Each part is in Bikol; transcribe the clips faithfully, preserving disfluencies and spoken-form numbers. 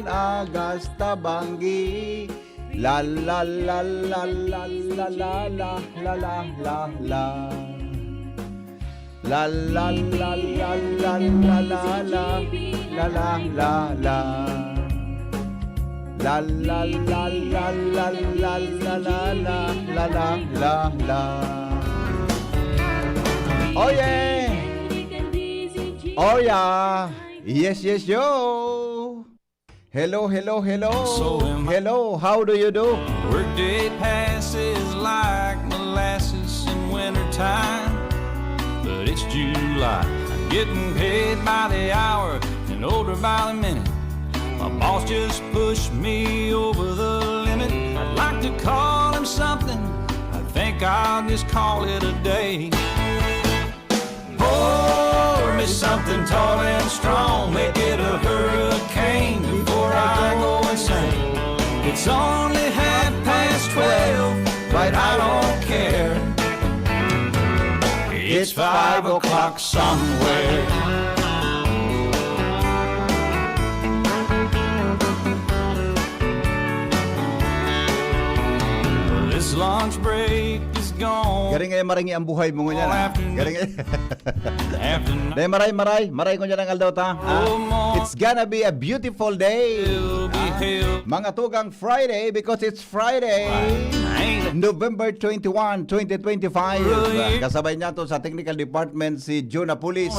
Agas tabanggi. La, la, la, la, la, la, la, la, la, la, la, la. La, la, la, la, la, la, la, la, la, la, la. La, la, la, la, la, la, la, la, la, la, la, la. Oh, yeah! Oh, yeah! Yes, yes, yo! Hello, hello, hello. So am I. Hello, how do you do? Workday passes like molasses in wintertime. But it's July. I'm getting paid by the hour and older by the minute. My boss just pushed me over the limit. I'd like to call him something. I think I'll just call it a day. Pour me something tall and strong. Make it a hurricane before I go insane. It's only half past twelve, but I don't care. It's five o'clock somewhere. This lunch break is gone. Garing ay maringi ang buhay mo ngunyan, ah. Garing ay. Dahil maray, maray, maray ngunyan ang aldaw ta, ah. It's gonna be a beautiful day. Mga tugang, Friday because it's Friday, November twenty-one, twenty twenty-five. Kasabay niya to sa technical department si Juna Pulis.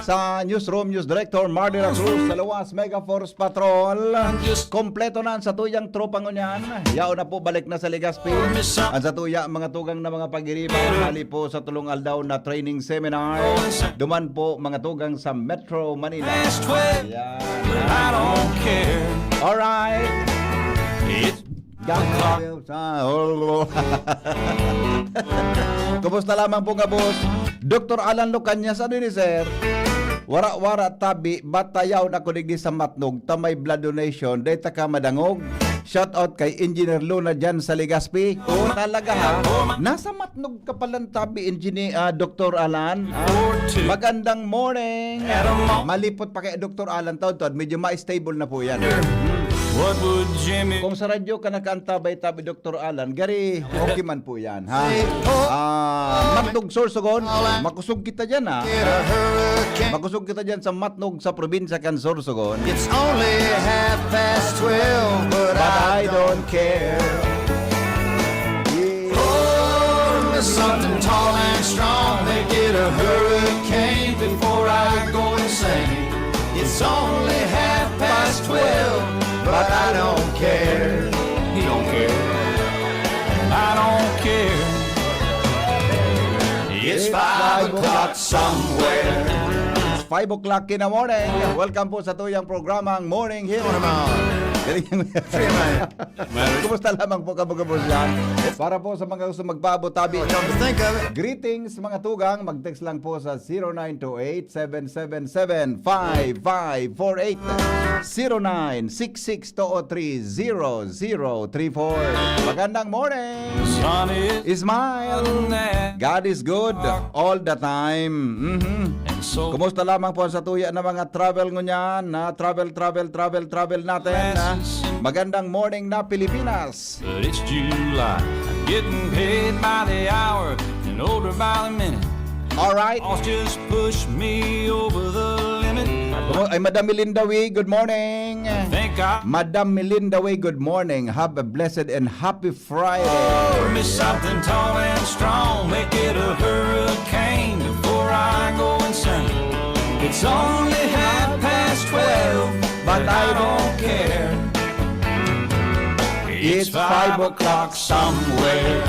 Sa newsroom, news director Mardy La Cruz. Sa luwas, Mega Force Patrol. Kompleto na ang satuyang tropa ngunyan. Yaon na po, balik na sa Legazpi. Ang satuya, mga tugang na mga pag-iriba, hali po sa tulong aldaw na training seminar. Duman po, mga tugang sa Metro Manila. Yan. Alright. Gabi sa Kumusta lamang po nga, boss? Doktor Alan Lucanyas, ano ni, sir? Wara-wara tabi, batayaw na ko digdi sa Matnog, ta may blood donation, dai ta ka madangog. Shout out kay Engineer Luna dyan sa Legazpi. Oo, talaga ha. Nasa Matnog ka palang tabi, Engineer, ah, Doktor Alan. Ah, magandang morning. Malipot pa kay Doktor Alan taud-taud, medyo ma-stable na po yan. What would Jimmy Kung sa radyo ka nakaantabay tabi, Doktor Alan, gari, okay man po yan, ha? Ah, Matnog, Sorsogon, makusog kita dyan, ha? Makusog kita dyan sa Matnog, sa probinsya kan Sorsogon. It's only half past twelve, but I don't care. Pour me something tall and strong, make it a hurricane before I go insane. It's only half past twelve, but I don't care. He don't care. And I don't care. It's five o'clock somewhere. It's five o'clock in the morning. Welcome po sa tuyang programang Morning Hero. Ano naman? Galing. Sige, man. Kumusta lamang po, kabugabos yan? Para po sa mga gusto magpaabot tabi. Oh, come to think of it. Greetings, mga tugang. Mag-text lang po sa zero nine two eight, seven seven seven, five five four eight, zero nine six six two three zero zero three four. Magandang morning! Sun is Smile! Out. God is good all the time. Mhm. And so Kumusta lamang po ang satuya na mga travel ngunyan? Na travel, travel, travel, travel natin, ha? Magandang morning na Pilipinas! But it's July. I'm getting paid by the hour and older by the minute. Alright. Boss just pushed me over the limit. Ay, Madam Melinda Way, good morning. Thank God. Madam Melinda Way, good morning. Have a blessed and happy Friday. Pour me something tall and strong. Make it a hurricane before I go insane. It's only half past twelve, but I don't care. It's five o'clock somewhere.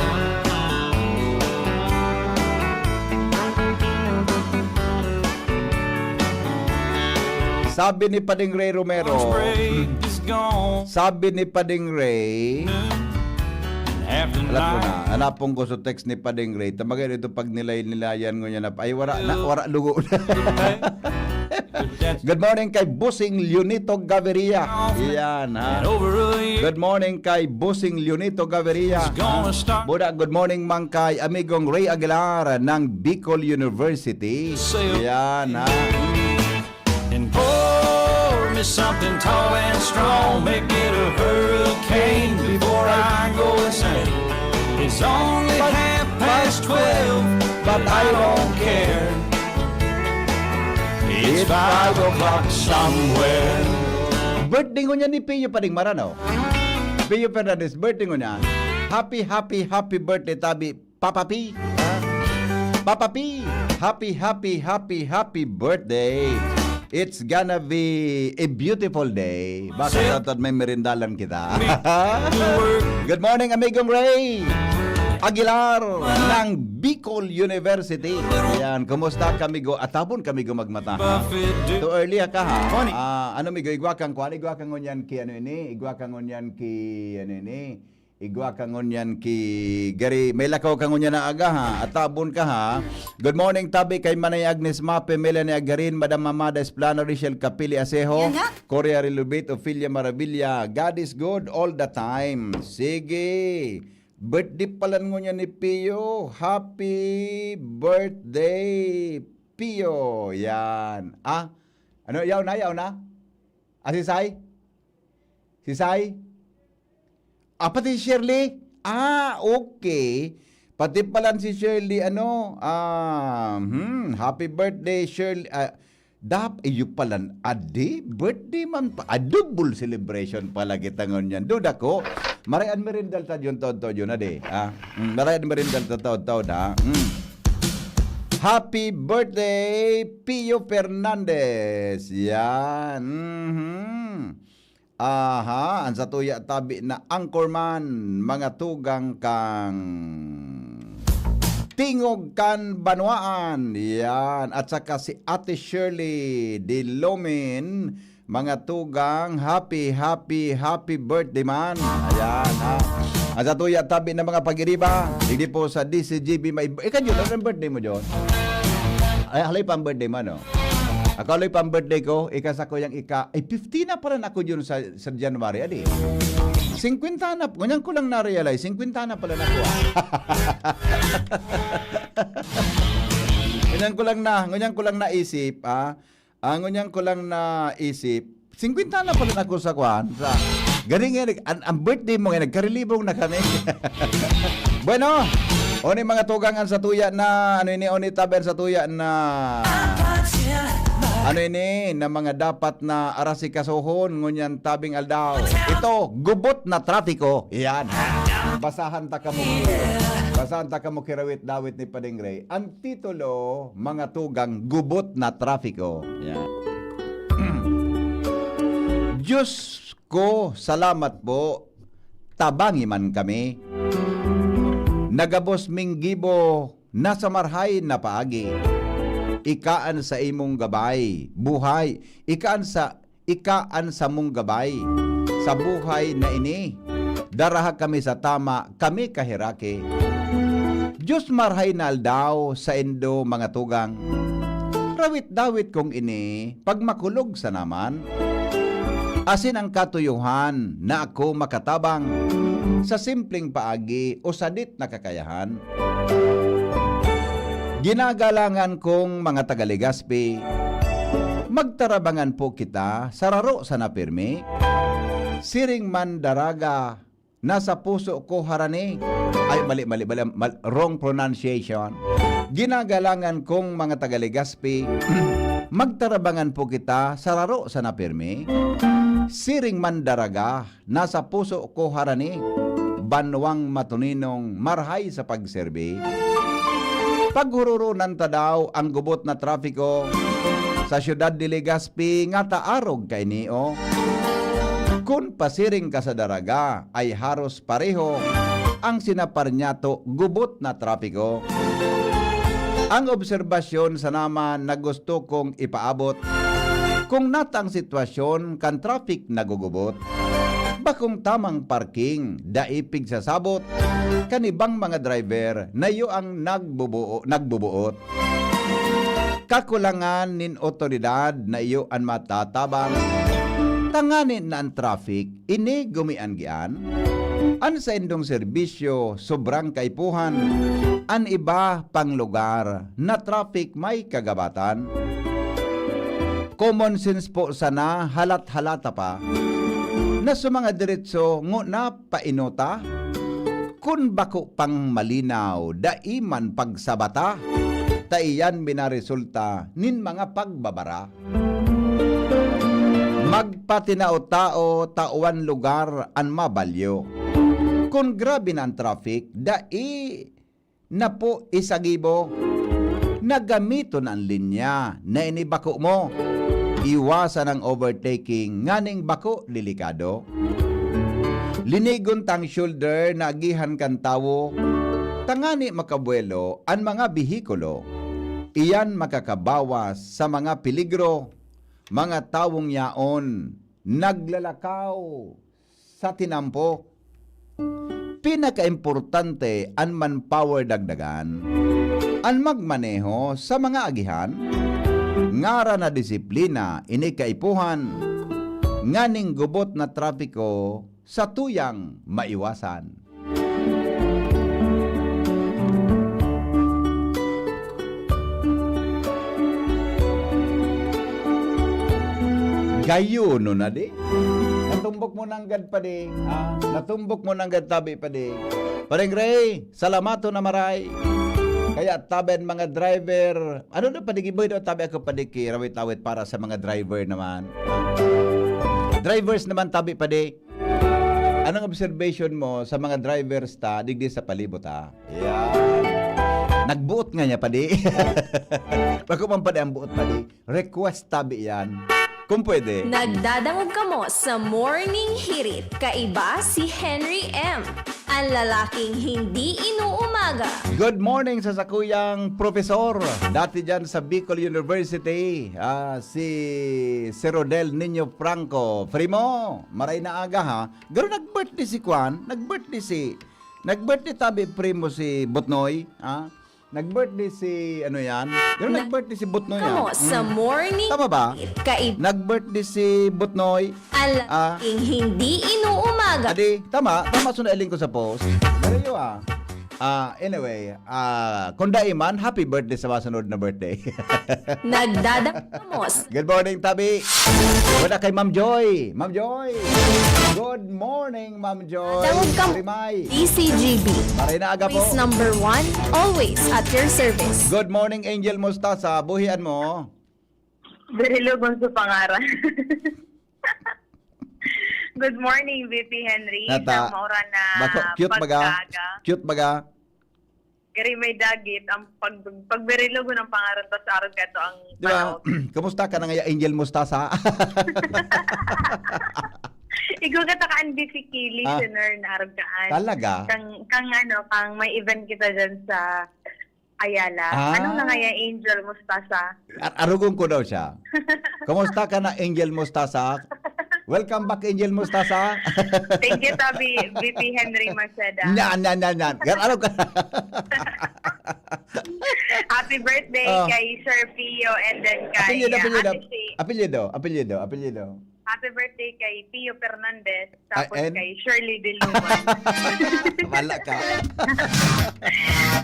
Sabi ni Pading Ray Romero, sabi ni Pading Ray, alam ko na, hanapon ko sa text ni Pading Ray. Tamagay nito pag nilay-nilayan ko niya na, ay, wala na, wala lugo na. Good morning kay Bossing Leonito Gaviria. Yan, ha? Good morning kay Bossing Leonito Gaviria, ha? Buda, good morning man kay amigong Ray Aguilar ng Bicol University. Yan, ha? Something tall and strong, make it a hurricane before I go insane. It's only half past twelve, but I don't care. It's five o'clock somewhere. Birthday ngunyan ni Pio Pading Marano. Pio Fernandez, birthday ngunyan. Happy, happy, happy birthday, tabi, Papa P. Ha? Papa P, happy, happy, happy, happy birthday. It's gonna be a beautiful day. Baka tatad may merindalan kita. Good morning, Amigong Ray Aguilar ng Bicol University. Yan, kumusta kamigo? Atabon kamigo magmata, ha? Too early ka, ha? Ah, ano, migo, igwa kang kwan, igwa kang ngunyan ki ano ini, igwa kang ngunyan ki ano ini, igwa kang ngunyan ki gari, may lakaw kang ngunyan na aga, ha? Atabon ka, ha? Good morning, tabi kay Manay Agnes Mape, Melanie Agarin, Madam Mamada Esplano, Richelle Kapili Aseho, Yan nga. Coria Rilubit, Ophelia Maravilla. God is good all the time. Sige. Birthday pala ngunyan ni Pio. Happy birthday, Pio. Yan. Ah? Ano? Yaw na, yaw na? Ah, si Sai? Si Sai? Ah, pati si Shirley? Ah, okay. Pati pala si Shirley, ano, ah, hmm, happy birthday, Shirley. Ah, dap-, iyo pala, adi, birthday man pa. Ah, double celebration pala kita ngunyan. Duda ko, maray an merindal ta yun, taod-taod yun, adi. Ah, hmm, maray an merindal ta, taod-taod, ha? Hmm. Happy birthday, Pio Fernandez. Yan. Mhm. Aha, an satuya tabi na anchorman, mga tugang kang Tingog kan Banwaan. Yan. At saka si Ate Shirley de Lomin, mga tugang, happy, happy, happy birthday man. Ayan, ha. Ang satuya tabi na mga pag-iriba, digdi po sa D C G B, may, eh, kanyo, ano ang birthday mo, John? Ay, halay pa ang birthday mo, no? Ako halay pa ang birthday ko, ika sa kuyang ika, ay, fifty na pala na ako yun sa, sa January, adi. Singkwenta na, ngunyan ko lang na-realize, singkwenta na pala na ako, ah. Ngunyan ko lang na, ngunyan ko lang naisip, ah. Ah, ngunyan ko lang naisip, singkwenta na pala na ako sa kwan, sa, galing nga, nag-, an, ang birthday mo nga, nagkarilibong na kami. Bueno, oni mga tugang an satuya na, ano ini, oni tabi an satuya na, ano ini, na mga dapat na arasikasohon ngunyan tabing aldaw. Ito, gubot na trapiko. Iyan. Basahan ta kamo. Basahan ta kamo kirawit-dawit ni Pading Ray. An titulo, mga tugang, gubot na trapiko. Iyan. Diyos ko, salamat po. Tabangi man kami. Nagabos ming gibo nasa marhay na paagi. Ika an sa imong gabay, buhay. Ika an sa, ika an samong gabay sa buhay na ini. Daraha kami sa tama, kami kaheraki. Diyos marhay na aldaw saindo, mga tugang. Rawit-dawit kong ini, pagmakulog sana man. Asin ang katuyohan na ako makatabang sa simpleng paagi o sadit na kakayahan. Ginagalangan kong mga taga-Legazpi, magtarabangan po kita, sararo sana pirmi. Siring man daraga, nasa puso ko harani. Ay, mali, mali, mali, mal-, wrong pronunciation. Ginagalangan kong mga taga-Legazpi, magtarabangan po kita, sararo sana pirmi. Siring man daraga, nasa puso ko harani, banwang matuninong marhay sa pagserbi. Paghururunan ta daw ang gubot na trapiko sa siyudad de Legazpi ngata arog kaini, o. Kun pasiring ka sa daraga, ay haros pareho ang sinaparnyato gubot na trapiko. Ang obserbasyon sana man na gusto kong ipaabot, kung natang sitwasyon kan traffic nagugubot, bakong tamang parking, dai pigsasabot, kan ibang mga driver na iyo ang nagbubuo-, nagbubuot. Kakulangan nin otoridad na iyo an matatabang, tanganing na an traffic ini gumian-gian. An saindong serbisyo sobrang kaipuhan, an iba pang lugar na traffic may kagabatan. Common sense po sana, halat-halata pa, na sa mga diretso, ngona painota? Kun bako pang malinaw, dai man pagsabata, ta iyan minaresulta nin mga pagbabara. Magpatinao-tao, tawan lugar an mabalyo. Kun grabe na an traffic, dai na po isagibo na gamiton an linya na ini bako mo. Iwasan ang overtaking nganing bako delikado. Linigon ta ang shoulder na agihan kan tawo, tangani makabuelo an mga behikulo. Iyan makakabawas sa mga peligro, mga tawong yaon naglalakaw sa tinampo. Pinakaimportante an manpower dagdagan, an magmaneho sa mga agihan, ngaran na disiplina ini kaipuhan, nganing gubot na trapiko sa tuyang maiwasan. Gayo no na di. Natumbok mo nanggad, padi. Ha? Natumbok mo nanggad, tabi, padi. Pareng Ray, salamaton na maray. Kaya tabi an mga driver. Ano na, padi, giboy daw tabi ako, padi, ki rawit-awit para sa mga driver naman. Drivers naman, tabi, padi. Anong observation mo sa mga drivers ta digdi sa palibot, ha? Yan. Nagbuot nga niya, padi. Bako man, padi, ang buot, padi. Request tabi yan. Kung pwede. Nagdadangog kamo sa Morning Hirit, kaiba si Henry M, ang lalaking hindi inuumaga. Good morning sa sakuyang profesor, dati dyan sa Bicol University, ah, si, si Rodel Niño Franco. Primo, maray na aga, ha? Garo nag-birthday si Kwan, nag-birthday si, nag-birthday tabi, primo, si Butnoy, ha? Nag-birthday si, ano yan? Pero Na- nag-birthday si Butnoy Kamo yan. sa Mm. Morning Tama ba? Kaib- Nag-birthday si Butnoy. Ala, Ah. ing hindi inuumaga. Adi, tama. Tama, sunod iling ko sa post. Pero yun, ah. Ah, anyway, ah, kung dai man, happy birthday sa masunod na birthday. Nagdadangamos. Good morning, tabi. Wala kay Ma'am Joy. Ma'am Joy. Good morning, Ma'am Joy. Tawag ka. Rimay. D C G B. Maray na aga po. Always number one, always at your service. Good morning, Angel Mustasa. Buhian mo. Dirilogon sa pangaran. Good morning, V P Henry. Nata. Sa maura na Bako, cute baga. pagkaaga. Cute baga. Gari may dagit, ang pag-, pagbirilogon ang pangaran ta sa arog kato ang Di ba? panahon. Kumusta ka na ngaya, Angel Mustasa? Igo ka ta ka N B C K Ah. listener na arog kaan. Talaga? Kang, kang ano, kang may event kita dyan sa Ayala. Ah. Ano na ngaya, Angel Mustasa? Ar-, arugon ko daw siya. Kumusta ka na, Angel Mustasa? Welcome back, Angel Mustasa. Thank you, Tabi, V P Henry Maceda. Yan, yan, yan, yan. Yan, ano ka? Happy birthday Ah. kay Sir Pio and then kay, Apelyido, ah, apelyido. Ate Shi. Apelyido, apelyido, apelyido. Happy birthday kay Pio Fernandez, Ay, tapos and? kay Shirley De Luna. Wala ka.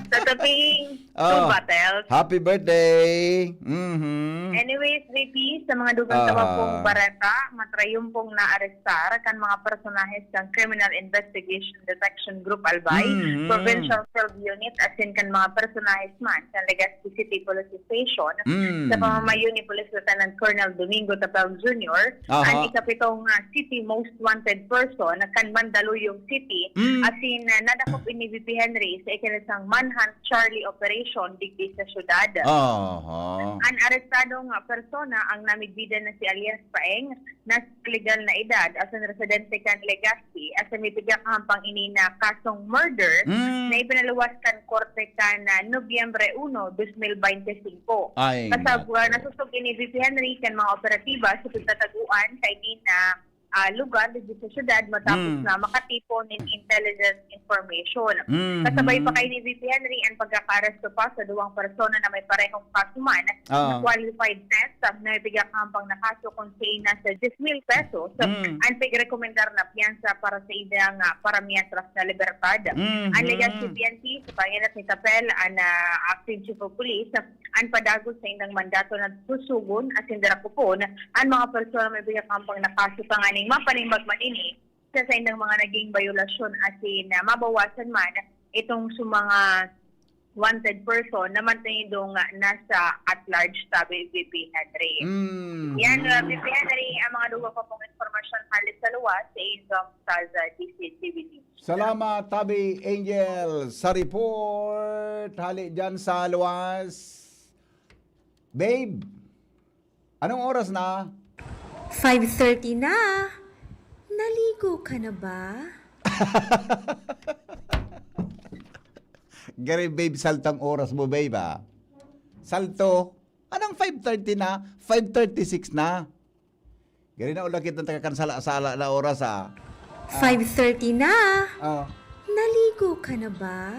Sa tabing Oh, Two Battles. Happy birthday! Mhm. Anyways, V P, sa mga dugang Ah. tawag pong bareta, matrayon pong naarestar kan mga personahes kan Criminal Investigation Detection Group Albay, Mhm. Provincial Field Unit, asin kan mga personahes man kan Legazpi City Police Station, Mm. sa pamamayo ni Police Lieutenant Colonel Domingo Tapel Junior, Aha. ang ikapitong, ah, city most wanted person na kan Mandaluyong City, Mm. asin, ah, nadakop ini V P Henry sa ikinasang manhunt Charlie operation digdi sa syudad. Aha. An arestadong, ah, persona ang namidbidan na si alias Paeng, na legal na edad, asin residente kan Legazpi, asin may pigya kahampang ini na kasong murder Mm. na ipinaluwas kan korte kan, ah, Nobyembre uno, dos mil beintisinko. Ay, Kasab-, naku. ah, nasosog ini V P Henry kan mga operatiba sa pagtataguan kaini na ah, lugar digdi sa syudad matapos Mm. na makatipon nin intelligence information. Mm. Kasabay pa kay ni V P Henry ang pagkakaaresto pa sa duwang persona na may parehong kaso man na Ah. qualified theft na may pigkakahambang na kaso kun sain nasa diyes mil pesos Mm. ang pigrekomendar na piyansa para sa idang, ah, paramientras na libertad. Mhm. Ang legal C P N P sa pangenot ni Tapel, ang, ah, acting chief of police, an padagos sa indang mandato na susugon asin darakupon an mga persona may pigkakahambang na kaso tanganing mapanimbag man ini sa saindang mga naging bayolasyon asin, ah, mabawasan man itong sa mga wanted person na mantenidong, ah, nasa at large, sabi ni V P Henry. Mm. Yan, uh, V P Henry, ang mga duwa pa pong impormasyon hali sa luwas sa Indong Saza D C T V News. Salamat, Tabi Angel, sa report. Hali dyan sa luwas. Babe, anong oras na? Five thirty na. Naligo ka na ba? Gari, babe, salto ang oras mo, babe, ah. Salto. Anong five thirty na? Five thirty-six na. Gari na, ulakit ang taga kan sala-sala na oras, ah. Ah. Five thirty na. Oh. Naligo ka na ba?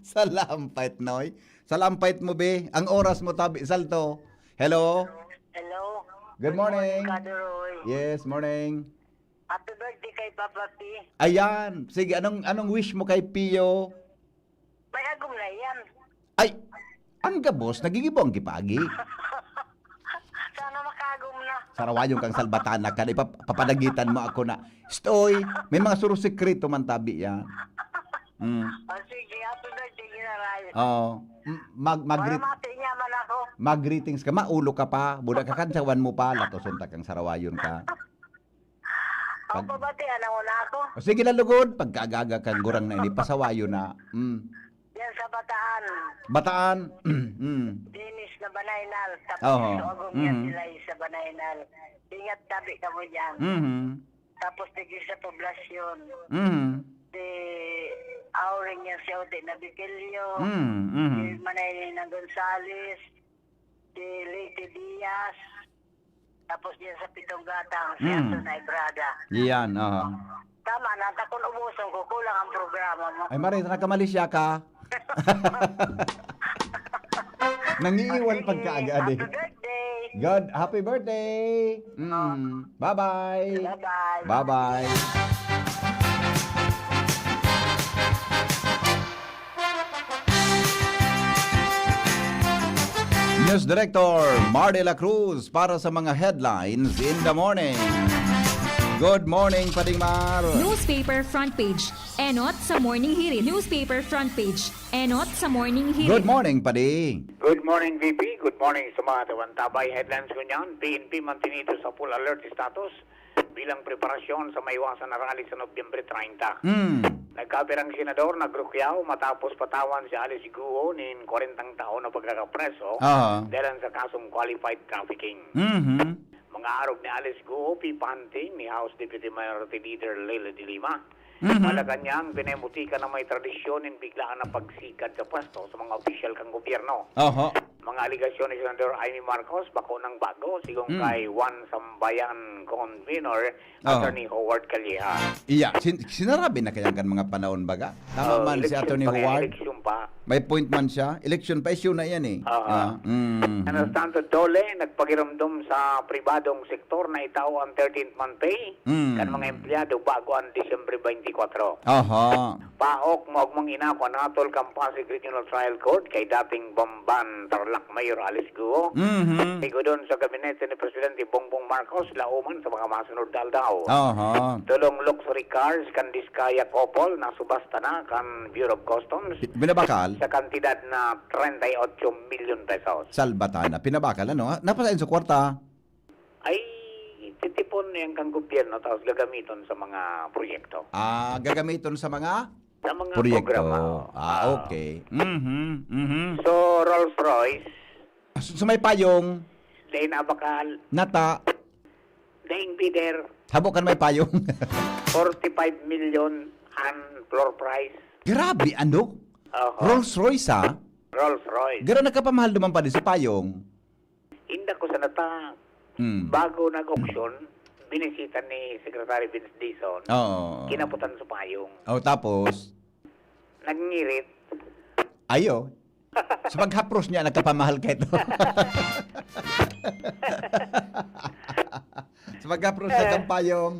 Salampait, Noy. Salampait mo, be. Ang oras mo, tabi, salto. Hello? Hello. Good Good morning, morning. Kado Roy. Yes, morning. Happy birthday kay Papa P. Ayan. Sige, anong, anong wish mo kay Pio? May agom na yan. Ay, ang gabos, nagigibo ang gipagi. Sana makagom na. Sarawayon kang salbatana ka, ipap-, papadagitan mo ako na, "Stoy, may mga surusikreto man tabi yan." Mm. O sige, happy birthday, Ginaray. Oo. M-, mag-, mag-, Para mag-greet-, mati niya man ako. Mag-greetings ka, maulo ka pa, buda ka, kantsawan mo pa, latoson ta kang sarawayon ka. Ang Pag- pabatian, ang una ako. O, sige lang, lugod. Pagkaagaga kang gurang na ini, pasawayo na. Mm. Yan sa Bataan. Bataan. Mm. Dennis na Banaynal. Tapos Oho. Sa Agong Mhm. Yan sila sa Banaynal. Ingat tabi ka mo dyan. Mhm. Tapos tigil sa poblasyon. Mhm. Si Auring yan si Ode na Bicilio. Mm, mhm. Si Manay na Gonzales. Si Lady Diaz. Tapos diyan sa Pitong Gatang, si Mm. Anton Ibrada. Iyan, oo. Tama na, takon ubuson ko, kulang ang programa mo. Ay, Maris, nagkamali siya ka. Nangiiwan Sige, pagkaagad eh. Happy birthday. God, happy birthday. Mm. Bye-bye. Bye-bye. Bye-bye. News Director Mar de la Cruz para sa mga headlines in the morning. Good morning, Pading Mar. Newspaper front page. Enot sa Morning Hirit. Newspaper front page. Enot sa Morning Hirit. Good morning, Padi. Good morning, V P. Good morning sa mga tawan-tabay. Headlines ko niyan, P N P mantenido sa full alert status bilang preparasyon sa maiwasan na rally sa Nobyembre treinta. Hmm. Nagkapirang senador nagrukyaw matapos patawan si Alice Guo nin kwarentang taon na pagkakapreso Aha. dahil sa kasong qualified trafficking. Mhm. Mga arog ni Alice Guo, pipanting ni House Deputy Minority Leader Leila de Lima. Mhm. Malacanang, pinaimutika na may tradisyon nin biglaan na pagsigad sa pwesto sa mga opisyal kan gobyerno. Oho. Mga aligasyon ni Senador Imee Marcos, bako nang bago, sigon Hmm. kay One Sambayan Convenor, Oho. Attorney Howard Calleja. Iya, sin-, sinarabi na kaya kan mga panahon baga? Tama Oh, man si eleksyon Attorney pa kaya, Howard. Eleksyon pa. May point man siya. Eleksyon pa, issue na yan eh. Aha. Ah, mm. Ano, Santo Dole, nagpakiramdam sa pribadong sektor na itao ang thirteenth month pay Mm. kan mga empleyado bago ang Disyembre twenty-four. Aha. Paok, maogmang inako ang hatol kan Pasig Regional Trial Court kay dating Bamban Tarlac Mayor Alice Guo. Mhm. Igodon sa gabinete ni Presidente Bongbong Marcos, lauman sa mga masunod na aldaw. Aha. Tulong luxury cars kan Diskaya couple na subasta na kan Bureau of Customs Pi-, binabakal? sa kantidad na treinta y ocho milyon pesos. Salbatana. Pinabakal, ano? Napasain sa kwarta? Ay, titipon na yan kang gobyerno, tapos gagamiton sa mga proyekto. Ah, gagamiton sa mga Sa mga proyekto. programa. Ah, Ah. okay. Mhm, mhm. So, Rolls Royce, Ah, so, so may payong. Dahil nabakal. Nata. Daing bidder. Habo kan may payong. Forty-five million ang floor price. Grabe, ano? Oho. Rolls Royce, ha? Rolls Royce. Garo nakapamahal naman pa din sa payong. Inda ko sa nata, Mm. Bago nag-auction, binisita ni Secretary Vince Dizon, Oo. kinaputan sa payong. Oh, tapos? Nagngirit. Ayo. Sa paghapros niya, nagkapamahal ka ito. Sa paghapros sa Eh. kampayong.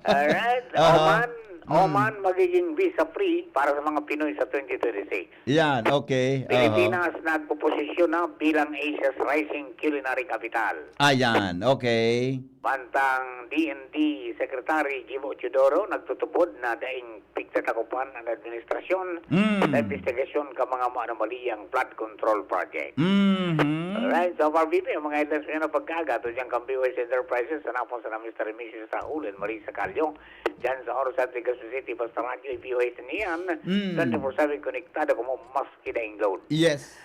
Alright. Aha. Oman, Mm. Oman magiging visa-free para sa mga Pinoy sa twenty twenty-six. Yan, okay. Aha. Pilipinas nagpoposisyon na bilang Asia's rising culinary capital. Ayan, okay. Mantang D N D Secretary Jimo Teodoro nagtutubod na daing pigtatakupan an administrasyon Mm. sa imbestigasyon kan mga maanomaliyang flood control project. Mhm. Alright, so far, B P, ang mga headlines ngayon na pagkaaga, ato dyan kan B Y S Enterprises, sa napon sa Mister and Missus Raul and Marisa Calio, dyan sa Orosat, Legazpi City, basta radyo, B Y S niyan, Mm. twenty-four seven konektado kamo maski daing load. Yes.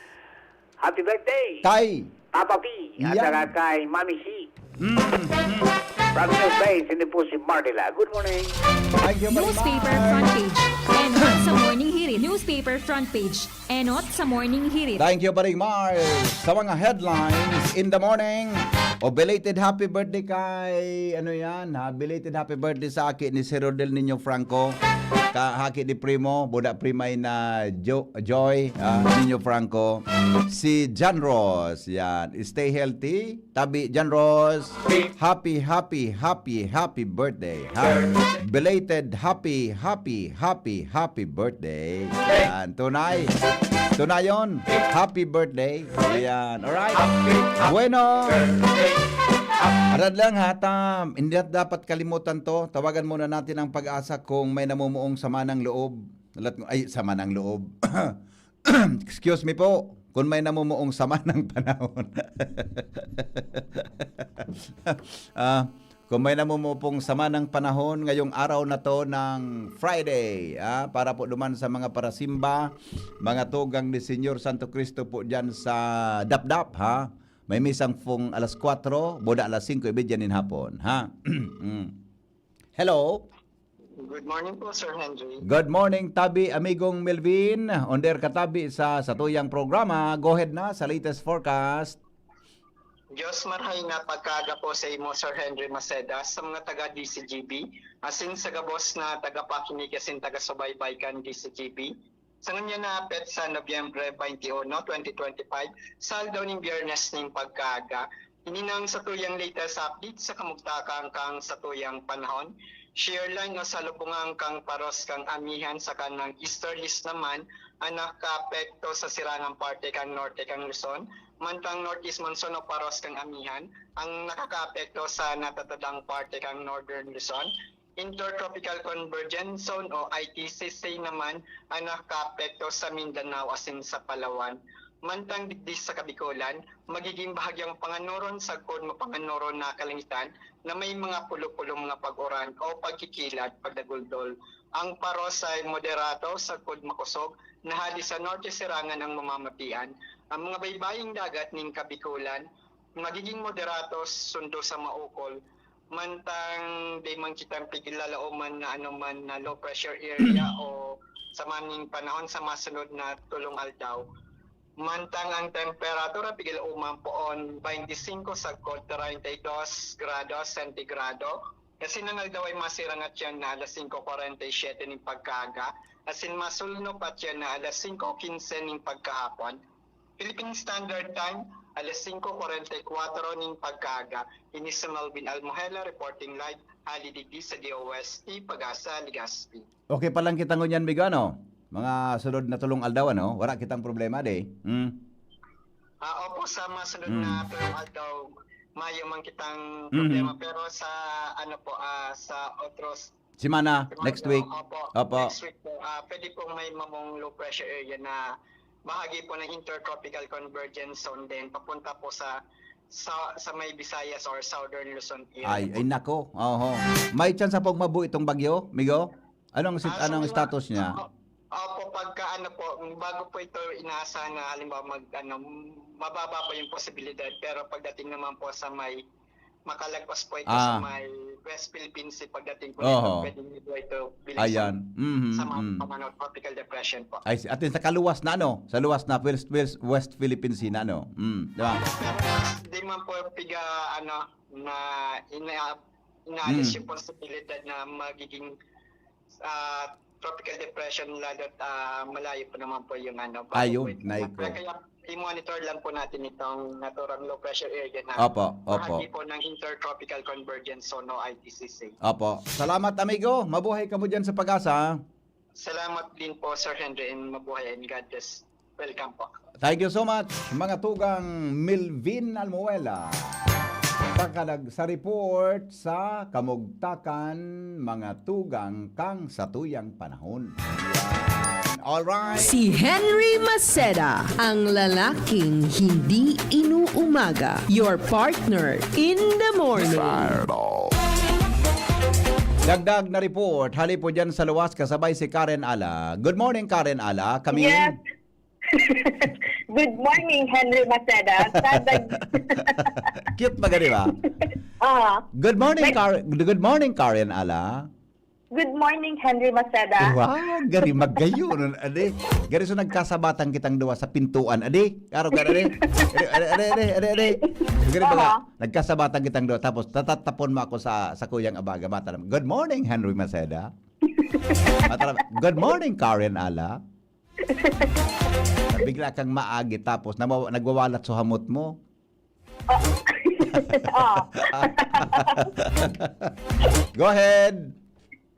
Happy birthday! Kay Papa P, at Yan. saka kay Mami C. Mm, mm. From New Bay, sini po si Martela. Good morning. Thank you very Newspaper much. front page. Enot sa Morning Hirit. Newspaper front page. Enot sa Morning Hirit. Thank you, Paring Mars, sa mga headlines in the morning. O, belated happy birthday kay, ano yan, ha? Belated happy birthday sa aki ni Sir Rodel Niño Franco. Ka, haki ni Primo, buda primay na Jo-, Joy, ah, Niño Franco. Si John Ross, yan. Stay healthy. Tabi, John Ross. Happy, happy, happy, happy birthday, ha? Belated happy, happy, happy, happy birthday. Yan, tunay. Tunayon, happy birthday. Yan, alright? Bueno. Arad lang, ha, ta, hindi nat dapat kalimutan 'to. Tawagan muna natin ang PAGASA kung may namumuong sama ng loob. Lat-, ay, sama ng loob. Excuse me po, kung may namumuong sama ng panahon. Ah, kung may namumuong sama ng panahon ngayong araw na 'to ng Friday, ah, para po duman sa mga parasimba, mga tugang ni Señor Santo Cristo po diyan sa Dapdap, ha? May misang pong alas kwatro, buda alas singko y media nin hapon, ha? Mm. Hello? Good morning po, Sir Henry. Good morning, tabi, amigong Melvin. On air ka, tabi, sa satuyang programa. Go ahead na sa latest forecast. Diyos marhay na pagkaaga po sa imo, Sir Henry Maceda, sa mga taga D C G B, asin sa gabos na tagapakinig asin taga-subaybay kan D C G B. Sa ngunyan na petsa, Nobyembre twenty-one, twenty twenty-five, sa aldaw nin Biyernes nin pagkaaga, ini na ang satuyang latest update sa kamugtakan kan satuyang panahon. Shear line o salubungan kan paros kan amihan saka nang easterlies naman ang nakakaapekto sa sirangang parte kan norte kan Luzon, mantang northeast monsoon o paros kan amihan ang nakakaapekto sa natatadang parte kan northern Luzon. Intertropical Convergence Zone o I T C C naman ang nakakaapekto sa Mindanao asin sa Palawan. Mantang digdi sa Kabikolan, magiging bahagyang panganoron sagkod mapanganoron na kalangitan na may mga pulo-pulo mga pag-uran o pagkikilad, pagdaguldol. Ang paros ay moderato sagkod makosog na hali sa norte sirangan ang mamamatian. Ang mga baybaying dagat nin Kabikolan, magiging moderato sundo sa maukol, mantang di man kitang pigilalaoman na anoman na low pressure area o sama ning panahon sa masunod na tulong aldaw. Mantang ang temperatura pigilauman poon twenty-five sagkod treinta y dos grados sentigrado, kasi nang aldaw ay masirang at yan na alas singko kwarenta y siyete ning pagkaaga, asin masulnop at yan na alas singko kinse ning pagkahapon. Philippine Standard Time, alas singko kwarenta y kwatro ning pagkaaga. Ini si Melvin Almohela reporting live hali digdi sa D O S T, Pagasa, Legazpi. Okay pa lang kita ngunyan, Migo, ano? Mga sunod na tulong aldaw, ano? Wala kitang problema, di? Hmm? Ah, opo, sa mga sunod na Mm. tulong aldaw, mayo man kitang Mhm. problema. Pero sa, ano po, ah, sa otros Semana, Sa mga next week. Opo. Opo. Next week po, ah, pwede pong may mamong low pressure area na bahagi po ng intertropical convergence zone din, papunta po sa, sa, sa may Visayas or Southern Luzon area Ay, po. ay nako. Oho. May tsansa pong mabuo itong bagyo, Migo? Anong sit-, Ah, so anong may mga status niya? Opo, opo, pagka ano po, bago po ito inaasahan na halimbawa mag, ano, mababa po yung posibilidad, pero pagdating naman po sa may makalagpas po ito sa Ah. may West Philippine Sea pagdating po Oho. Nito, pwedeng nito ito bilang Ayan. Mhm, sa mga mhm. Ano, tropical depression po. Ay, si-, atin sa kaluwas na ano, sa luwas na West, West, West Philippine Sea na ano. Mm, di ba? Pero di man po piga, ano, na ina-, inaalis Mm. Yung posibilidad na magiging, ah, tropical depression lalo't, ah, malayo po naman po yung ano, bago Ayun, po ito. Naiko. Kaya i-monitor lang po natin itong naturang low pressure area na Opo, opo. Bahagi po ng Intertropical Convergence Zone o I T C C. Opo. Salamat, amigo. Mabuhay ka mo dyan sa Pag-asa. Salamat din po, Sir Henry, and mabuhay and God bless. Welcome po. Thank you so much, mga tugang Melvin Almuela. Baka nag-, sa report sa Kamugtakan, mga tugang kang satuyang panahon. Yan. Alright. Si Henry Maceda, ang lalaking hindi inuumaga. Your partner in the morning. Dagdag na report, hali po dyan sa luwas kasabay si Karen Ala. Good morning, Karen Ala. Kami Yes. Good morning, Henry Maceda. Sadag- Cute ba, di ba? Ah. Good morning, May- Kar-, good morning, Karen Ala. Good morning, Henry Maceda. Wow, gari magayon, ade. Gari so nagkasabatan kitang duwa sa pintuan, ade. Karo ka, ade. Ade, ade, ade, ade, ade, ade. Gari baga, Oo. Nagkasabatan kitang duwa, tapos tatatapon mo ako sa, sa kuyang abaga, mataram. Good morning, Henry Maceda. Mataram. Good morning, Karen Ala. Bigla kang maagi, tapos namawa-, nagwawalat sa hamot mo. Oh. Oh. Go ahead.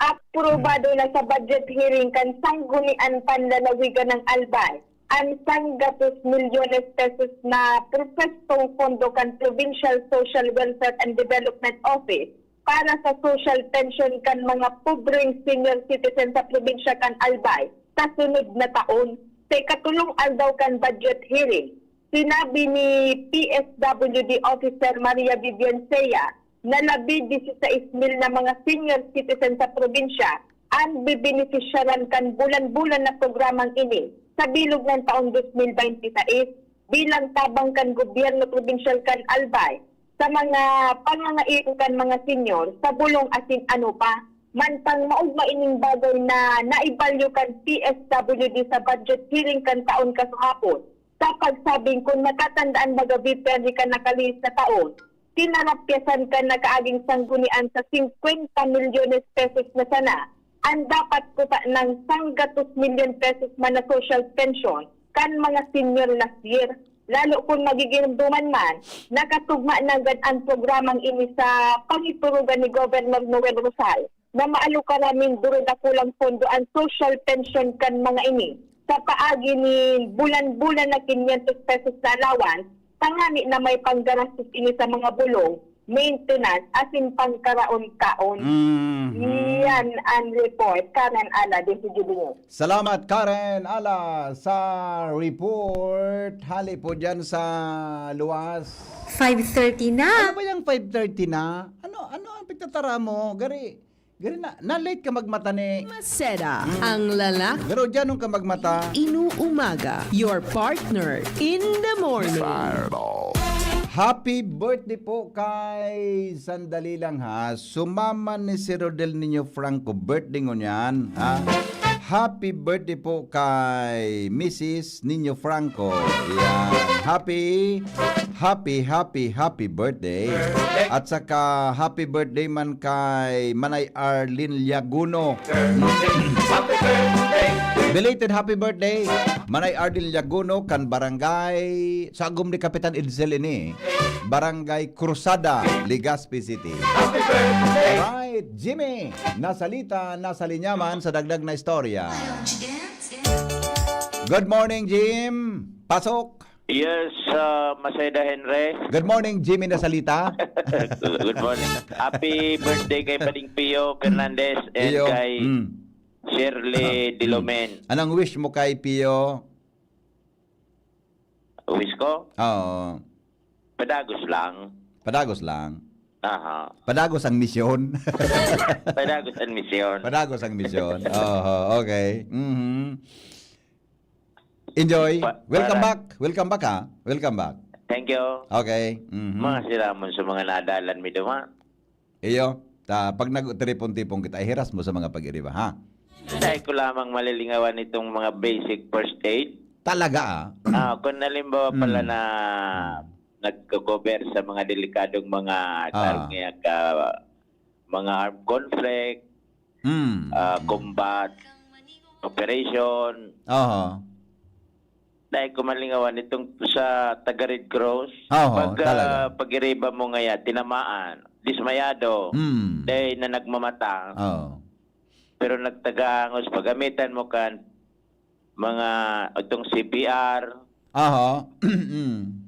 Aprobado na sa budget hearing kan Sanggunian Panlalawigan ng Albay an sanggatos milyones pesos na propwestong pondo kan Provincial Social Welfare and Development Office para sa social pension kan mga pobreng senior citizen sa probinsya kan Albay sa sunod na taon. Sa ikatulong aldaw kan budget hearing, sinabi ni P S W D Officer Maria Vivian Sea na labi disisais mil na mga senior citizen sa probinsya an bebenepisyaran kan bulan-bulan na programang ini sa bilog ng taong dos mil baynte sais bilang tabang kan gobyerno probinsyal kan Albay sa mga pangangaipo kan mga senior sa bulong asin ano pa. Mantang maogma ining bagay na naibalyo kan P S W D sa budget hearing kan taon kasuhapon, sa pagsabing kun matatandaan baga February kan nakalihis na taon, tinarapyasan kan nakaaging sanggunian sa singkwenta milyones pesos na sana an dapat kuta ng sanggatos milyon pesos man na social pension kan mga senior last year. Lalo kun magigiromdoman man, nakatugma nanggad an programang ini sa pangiturugan ni Governor Noel Rosal na maalokar nin duro dakulang pondo an social pension kan mga ini sa paagi ni bulan-bulan na kinyentos pesos na allowance, tangani na may panggarastos ini sa mga bulong, maintenance, asin pangkaraon-kaon. Mhm. Iyan an report. Karen Ala, Desi Jubilee. Salamat, Karen Ala, sa report. Hali po dyan sa luwas. Five thirty na. Ano ba yung five thirty na? Ano, ano ang pagtatara mo? Gari, gari na, na-late ka magmata ni. Maceda, Mm. ang lalaki. Pero dyan nung ka magmata. Inuumaga, your partner in the morning. Happy birthday po kay, sandali lang ha, sumama ni si Rodel Niño Franco, birthday ngunyan, ha? Happy birthday po kay Missus Niño Franco. Yan. Happy, happy, happy, happy birthday. At saka happy birthday man kay Manay Arlene Liaguno. Belated happy birthday, Manay Arlene Liaguno, kan barangay, sagom ni Kapitan Edsel ini, Barangay Cruzada, Legazpi City. Alright, Jimmy, nasalita, nasa linya man sa dagdag na istorya. Good morning, Jim. Pasok. Yes, ah, Maceda Henry. Good morning, Jimmy Nasalita. Good morning. Happy birthday kay Pading Pio Fernandez and Pio. kay Mm. Shirley Mm. Dilomen. Anong wish mo kay Pio? Wish ko? Oo. Padagos lang. Padagos lang. Aha. Padagos ang misyon. Padagos ang misyon. Padagos ang misyon. Oho, okay. Mhm. Enjoy. Pa-, Welcome para- back. Welcome back, ha? Welcome back. Thank you. Okay. Mhm. Mga siramon sa mga nadalan mi duman. Iyo. Ta, pag nagtiripon-tipon kita, ihiras mo sa mga pag-iriba, ha? Dahil ko lamang malilingawan itong mga basic first aid. Talaga, ah. Ah, kung halimbawa pala Mm. na nagko-cover sa mga delikadong mga Ah. tarong nga, ah, mga armed conflict, Mm. ah, combat operation. Oho. Dahil ko malingawan itong sa taga Red Cross. Oho, Pag, ah, talaga. pag-iriba mo ngaya, tinamaan, dismayado, Mm. dahil na nagmamata, Oo. pero nagtagangos, paggamitan mo kan mga itong C P R. Oho. Mm.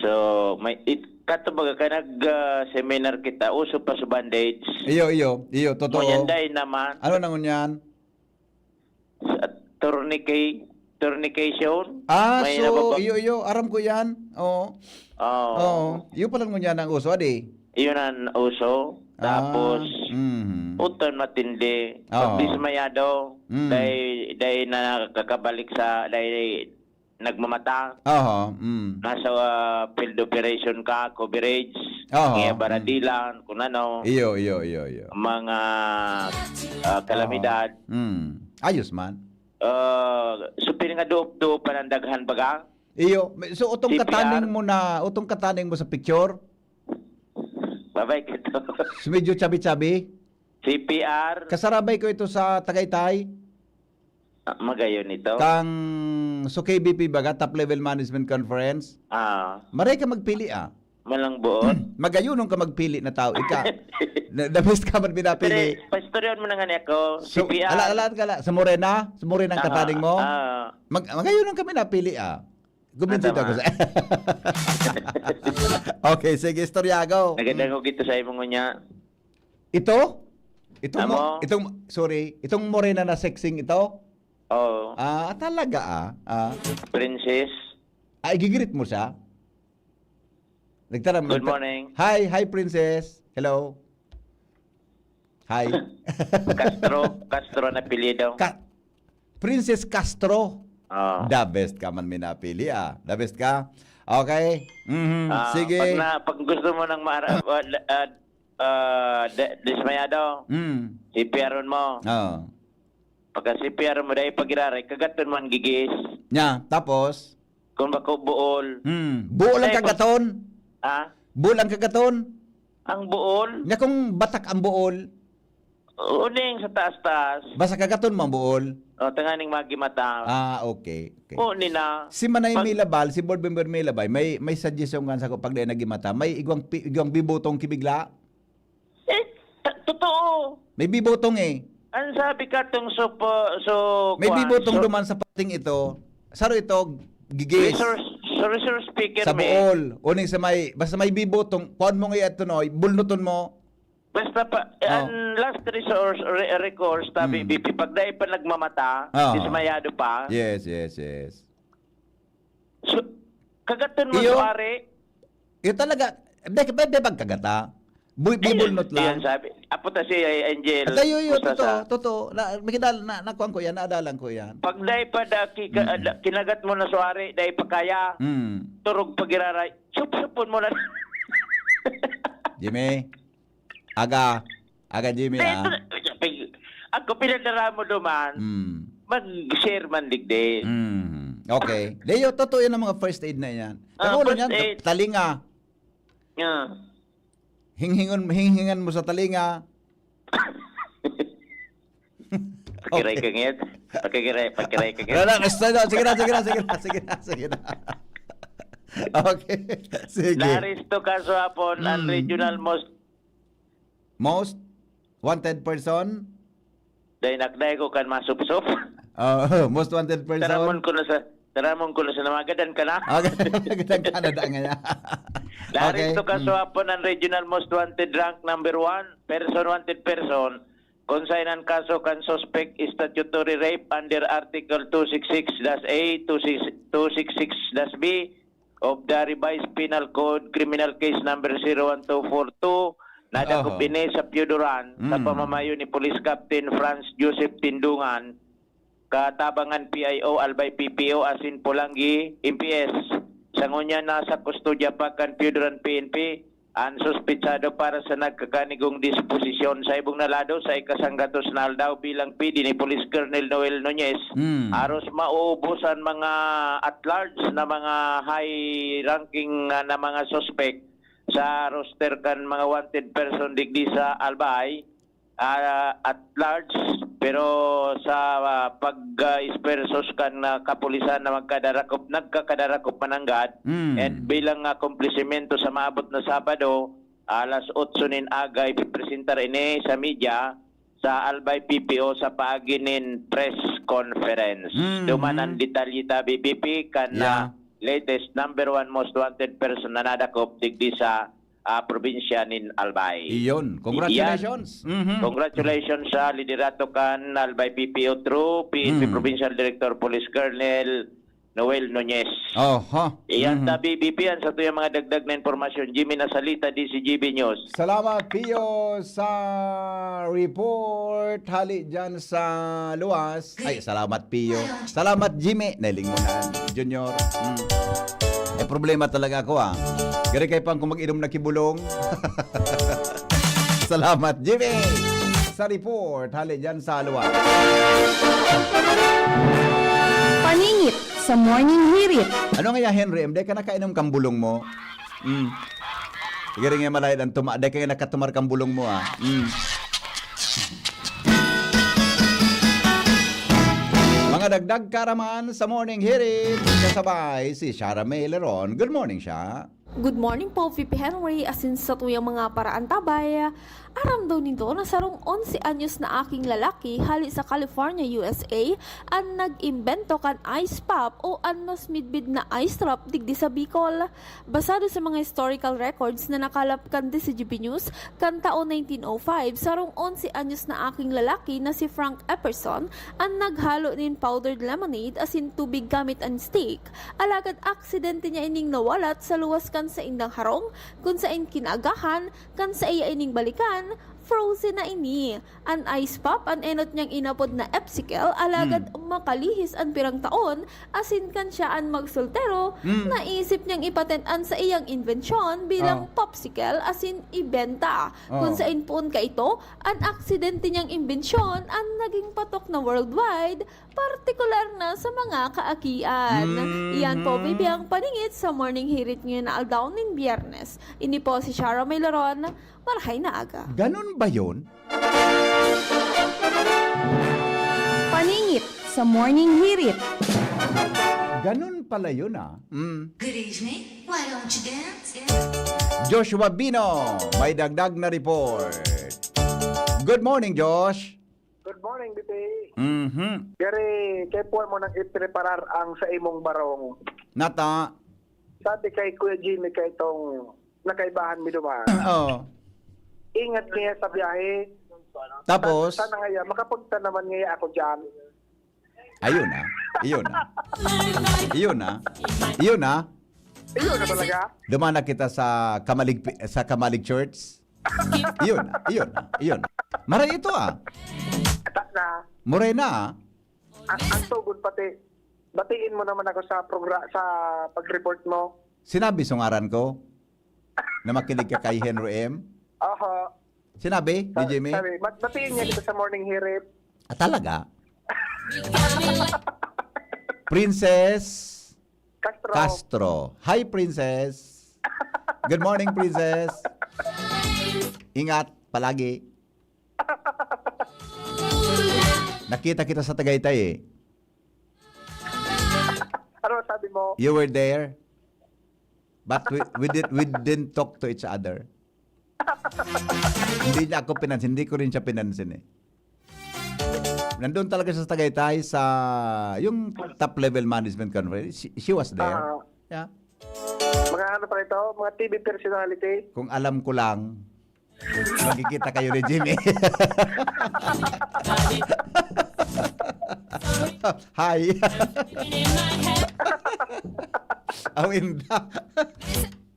So, may it, kato baga ka nag, ah, seminar kita, uso pa sa bandage. Iyo, iyo, iyo, totoo. Ngunyan dahil naman, Ano na ngunyan? sa tourniquet, tournication. Ah, May so, nababa- iyo, iyo, aram ko yan. Oo. Oo. Oo. Iyo pala ngunyan ang uso, adi. Yun ang uso. Ah, Tapos, mhm. uton matindi. Oo. Pag dismayado, Mm. dahil, dahil nakakabalik sa, dahil nagmamata, Oho, mm. nasa, ah, field operation ka, coverage, Oo, kaya mm. baradilan, kung ano, Iyo, iyo, iyo, iyo. mga ah, kalamidad. Mm. Ayos man. Ah, so, pinangaduop-duop pa ng daghan baga? Iyo, may- so utong C P R? kataning mo na, utong kataning mo sa picture, Babay kito. so medyo chubby-chubby. C P R, Kasarabay ko ito sa Tagaytay, ah, magayon ito. kang so K B P baga, Top Level Management Conference. Ah, Maray ka magpili, ah. malang buot. Magayunon ka magpili na tao. Ika, na, the best ka man Pero, binapili. pastoryon mo na nga niya ako. So, C P R. ala, ala ka la, sa Morena? Sa Morena ang Tama. kataning mo? Ah, Mag, magayunon kami napili, ah. Kumbinsido Ah, ako tama. sa... Okay, sige, istorya, go. Nagandang ko gito sa imong ngunya. Ito? Itong, Amo? mo- itong, sorry, itong morena na sexing ito? Oh, Ah, talaga, ah. Ah, Princess. ah, igigreet mo siya? Nagtaram, Good nagta- morning. Hi, hi, Princess. Hello. Hi. Castro, Castro na apelyido. Ka- Princess Castro. Oh. The best ka man minapili, ah. The best ka. Okay. Mhm. Ah, Sige. Pag, na, pag gusto mo ng maara, uh, uh, uh, de, dismayado, Mm. C P R mo. Oh. Pagka C P R mo, dahil pag-iraray, kagaton mo ang gigis. Nya, tapos? Kung bako buol. Hmm. Buol ang Dahil pag- kagaton. Ha? Buol ang kagaton. Ang buol? Nya kung batak ang buol, Uning sa taas-taas. basta kagaton mo ang buol. O, tanganing magimata. Ah, okay. Okay. O, nina. Si Manay Pag- Milabal, si Board Member Milabay, may may suggestion nga sa ko pag dahil nagimata, may igwang pi- igwang bibutong kibigla. Eh, ta- totoo. May bibutong eh. Ang sabi ka tong so, so, May kuwan, bibutong so, duman sa pating ito. Saro ito, gigis. Resource, so resource speaker Sa may. buol. Uning sa may, basta may bibutong, kuan mo nga ito, no, bulnuton mo. Basta pa, Oh. ang last resource, re- recourse, tabi Mm. B P, pag dahil pa nagmamata, Ah. dismayado pa, Yes, yes, yes. so, kagaton mo Iyo. suwari. Iyo talaga, de, de, de, pagkagata. Buy, bibulnot Ayun, lang. Sabi. Apo ta si Angel. At ayo, iyo, Mustafa. totoo, totoo. Na, makita, na, nakuan ko yan, naadalan ko yan. Pag dahil pa da, kika, Mm. da- kinagat mo na suwari, dahil pa kaya, Mm. turog pagiraray, sup-supon mo na. Jimmy, aga, aga Jimmy, Dahil ah. ito, ako pinadara mo duman, Mm. mag-share man digdi. Mm. Okay. Leo, totoo yan ang mga first aid na yan. Ah, Ako first yan, aid. talinga. Yeah. Hinghingon, hinghingan mo sa talinga. Pakiray ka ngit. Pakiray, pakiray ka ngit. Wala na, basta na. Sige na, sige na, sige na, sige na, sige na. Okay. Sige. Naaresto ka sa hapon ang Mm. regional most Most wanted person? Dahil nakday ko kan masupsop. Oh, most wanted person? Taramon ko na sa, taramon ko na sa namagadan ka na. Okay, Canada ngayon. Naaresto ka Mm. sa hapon ang regional most wanted rank number one, person wanted person. Kung saan ang kaso kan suspect statutory rape under Article two six six dash A, two six, two six six dash B of the Revised Penal Code, Criminal Case Number zero one two four two, nadakop Oho. ini sa Piyuduran, sa Mm. pamamayo ni Police Captain Franz Joseph Tindungan, katabangan P I O, Albay P P O, asin Polangui, M P S. Sa ngunyan, nasa kustodya pa kan Piyuduran P N P, an suspetsado para sa nagkakanigong disposisyon. Sa ibong na lado, sa ikasanggatos na aldaw bilang P D ni Police Colonel Noel Nunez, Hmm. aros maubos an mga at large na mga high ranking, ah, na mga suspek sa roster kan mga wanted person digdi sa Albay, ah, at large, pero sa, ah, pag, ah, esfuerzos kan, ah, kapulisan na magkadarakop, nagkakadarakop mananggad, Mm. and bilang, ah, akomplisimento sa maabot na Sabado, alas otso nin aga, ipipresentar ini sa media sa Albay P P O sa paagi nin press conference. Mm. Duman ang detalye ta, B P P, kan, Yeah. ah, latest number one most wanted person na nadakop digdi sa, ah, probinsya nin Albay. Iyon. Congratulations. Iyan. Mhm. Congratulations sa liderato kan Albay P P O through P N P Mm. Provincial Director Police Colonel Noel Nunez. Oho. Iyan Mhm. ta, B P P, an satuyang mga dagdag na impormasyon. Jimmy Nasalita, D C G B News. Salamat, Pio, sa report. Hali dyan sa luwas. Ay, salamat, Pio. Salamat, Jimmy. Nailing mo na, Junior. Mm. May problema talaga ako, ah. Gari kayo pang kung mag-inom na kibulong. Salamat, Jimmy. Sa report, hali dyan sa luwas. Paningit sa Morning Hirit. Ano nga ya, Henry? Hindi ka nakainom kang bulong mo? Mm. Sige rin nga malay lang tuma-, dahil kayo nakatumar kang bulong mo, ah. Mm. Mga dagdag karaman sa Morning Hirit, kasabay si Shara May Leron. Good morning, Sha. Good morning po, V P Henry, asin sa tuyang mga paraantabay. Aram daw nindo na sarong onse anyos na aking lalaki hali sa California, U S A, an nag-imbento kan ice pop o an mas midbid na ice drop digdi sa Bicol. Basado sa mga historical records na nakalap kan D C G B News, kan taon nineteen oh five, sarong onse anyos na aking lalaki na si Frank Epperson an naghalo nin powdered lemonade asin tubig gamit an stick. Alagad aksidente niya ining nawalat sa luwas kan saindang harong, kun sain kinaagahan kan saiya ining balikan, frozen na ini. An ice pop an enot niyang inapod na Epsicle, alagad Hmm. makalihis an pirang taon, asin kan siya an magsoltero, Hmm. naisip niyang ipatent an saiyang imbensyon bilang Oh. popsicle asin ibenta. Oh. Kun sain poon kaito, an aksidente niyang imbensyon an naging patok na worldwide, partikular na sa mga kaakian. Hmm. Iyan po, B P, ang paningit sa Morning Hirit ngayon na aldaw nin Biyernes. Ini po si Shara May Laron. Marahay na aga. Ganun ba yun? Paningit sa Morning Hirit. Ganun pala yun, ah. Mm. Good evening. Why don't you dance? Joshua Bino, may dagdag na report. Good morning, Josh. Good morning, B P. Mhm. Gary, kaya po mo nang ipreparar ang sa imong barong. Nata. Sabi kay Kuya Jimmy kay itong nakaibahan mi duman. Oo. Ingat niya sa biyahe. Tapos? Sa-, sana nga yan, makapagta naman nga ako dyan. Ayun na. Ayun na. Ayun na. Ayun na. Ayun na talaga. Duman na kita sa Kamalig, sa Kamalig Church. Ayun na. Ayun na. Ayun na. Maray ito, ah. Ata na. Morena, ah. Ang, ang tugod pati. Batiin mo naman ako sa progra-, sa pag-report mo. Sinabi sa ngaran ko na makinig ka kay Henry M? Oho. Sinabi ni Sa-, Jimmy? Sabi, mat-, batiin niya kita sa morning hirit. Ah, talaga? Princess Castro. Castro. Hi, Princess. Good morning, Princess. Ingat palagi. Nakita kita sa Tagaytay, eh. Ano sabi mo? You were there, but we, we did, we didn't talk to each other. Hindi niya ako pinansin, hindi ko rin siya pinansin, eh. Nandun talaga siya sa Tagaytay, sa, yung top level management conference. She, she was there. Ah. Yeah. Mga ano pa ito? Mga T V personality? Kung alam ko lang, magkikita kayo ni Jimmy. Hi. Aw, inda.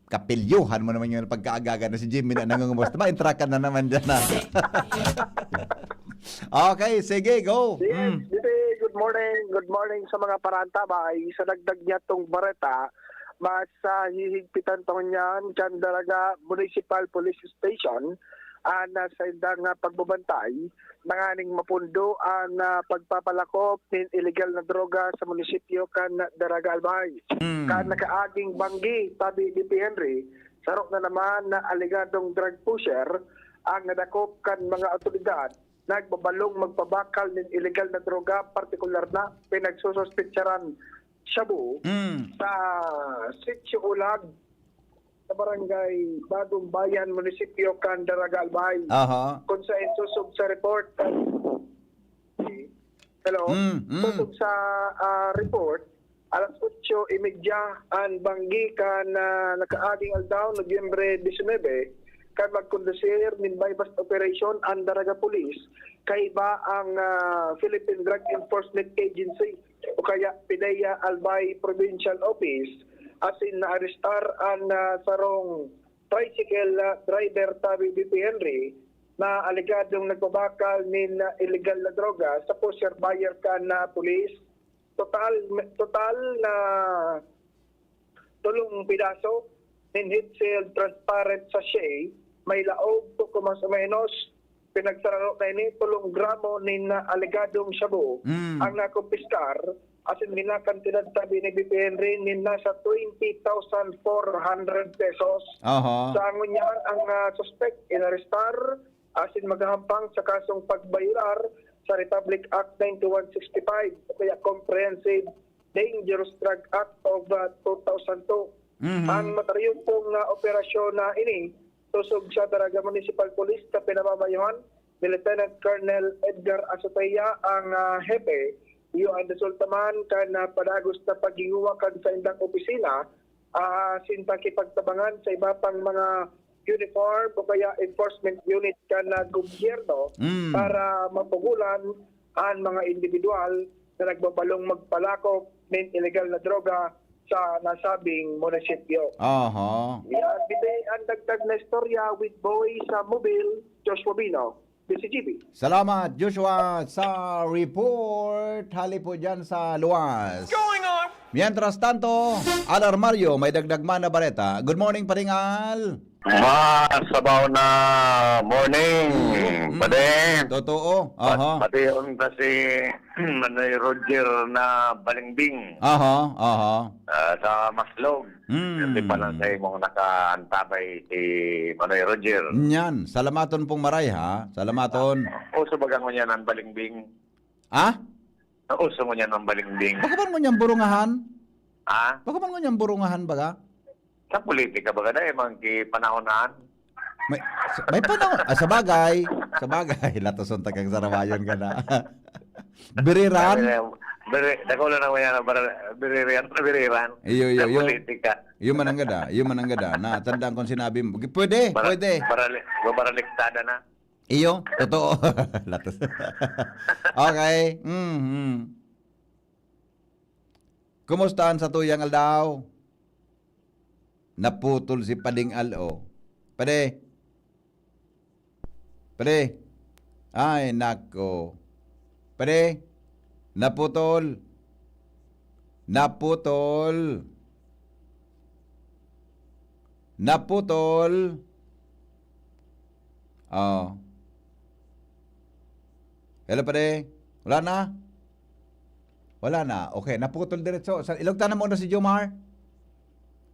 Kapilyuhan mo naman yung pagkaagaga na si Jimmy na nangungumusta. Maentrakan na naman dyan, ah. Okay, sige, go. Yes, Mm. Bibi, good morning. Good morning sa mga parantabay. Sa dagdag niya tong bareta, Mas, ah, hihigpitan pa ngunyan kan Daraga Municipal Police Station an, ah, saindang, ah, pagbabantay, tanganing mapundo an, ah, pagpapalakop nin iligal na droga sa munisipyo kan Daraga, Albay. Hmm. Kan nakaaging banggi, tabi ni P. Henry, saro na naman na alegadong drug pusher ang nadakop kan mga awtoridad nagbabalong magpabakal nin iligal na droga, partikular na pinagsususpetsaran shabu Mm. sa Sitio Ulag, sa barangay Bagong Bayan, munisipyo kan Daraga, Albay. Aha. Kung sa insusog sa report, hello? Mm, mm. Susog sa, ah, report, alas otso y media an banggi kan, ah, nakaaging aldaw, Nobyembre disinebe, kan magkondusir nin buy-bust operation an Daraga Police, kaiba ang, ah, Philippine Drug Enforcement Agency o kaya PDEA Albay Provincial Office, asin naarestar an, ah, sarong tricycle, ah, driver, tabi ni P. Henry, na alegadong nagpabakal nin, ah, illegal na droga sa pusher buyer kan, ah, pulis. Total, total na tolong pidaso nin hit-sealed transparent sachet, may laog, poco mas o menos, pinagsararo na ini, tolong gramo nin, ah, alegadong shabu Mm. ang nakumpiskar, asin minakantidad, tabi ni P. Henry, nin nasa twenty thousand four hundred pesos. Aha. Sa ngunyan, ang, ah, suspek inarestar asin maghahampang sa kasong pagbayolar sa Republic Act ninety-one sixty-five o kaya Comprehensive Dangerous Drug Act of, ah, two thousand two. Mhm. Ang matariyumpong, ah, operasyon na ini, sosog sa Daraga Municipal Police na pinamamayohan ni Lieutenant Colonel Edgar Azotea ang, ah, hepe. Iyo ang resulta man kan, ah, padagos na paghinguha kan saindang opisina, ah, asin pakipagtabangan sa iba pang mga uniform o kaya enforcement unit kan, ah, gobyerno Mm. para mapugolan an mga individual na nagbabalong magpalakop nin iligal na droga sa nasabing munisipyo. Aha. Yan, dito ang dagdag na istorya with Boy sa Mobil, Joshua Bino, D C G B. Salamat, Joshua, sa report. Hali po dyan sa luwas. Mientras tanto, Alarmario, may dagdag man na bareta. Good morning, Paring Al. Masabaw na morning, Mm, mm. pare. Totoo. Pa-, Aha. pati yung ta si Manoy Roger na Balingbing. Aha, aha. Ah, sa Maslog. Mm. Kasi pala sa imong nakaantabay si Manoy Roger. Nyan, salamaton pong maray, ha? Salamaton. Uso baga ngunyan ang Balingbing? Ha? Uso ngunyan ang Balingbing? Baka ba ngunyan burungahan? Ha? Baka ba ngunyan burungahan baga? Sa politika baga na, eh, mga panahon na. May, may panahon, ah, sa bagay, sa bagay, latason ta kang sarawayon ka na. Biriran? Sabi na, biri-, nakulo na mo yan, bara-, biriran, biriran. Iyo, iyo, Sa iyo. politika. Iyo man ang gada, iyo man ang gada. Na, tandaan kong sinabi mo. Pwede, Bara-, pwede. barali-, babaraliktada na. Iyo, totoo. Latas. Okay. Mm, mm. Kumusta ang satuyang aldaw? Naputol si Pading Al, oh. Pade. Pade. Ay, nako. Pade. Naputol. Naputol. Naputol. Oh. Hello, pare. Wala na? Wala na. Okay, naputol diretso. Sa, ilog ta na muna si Jomar.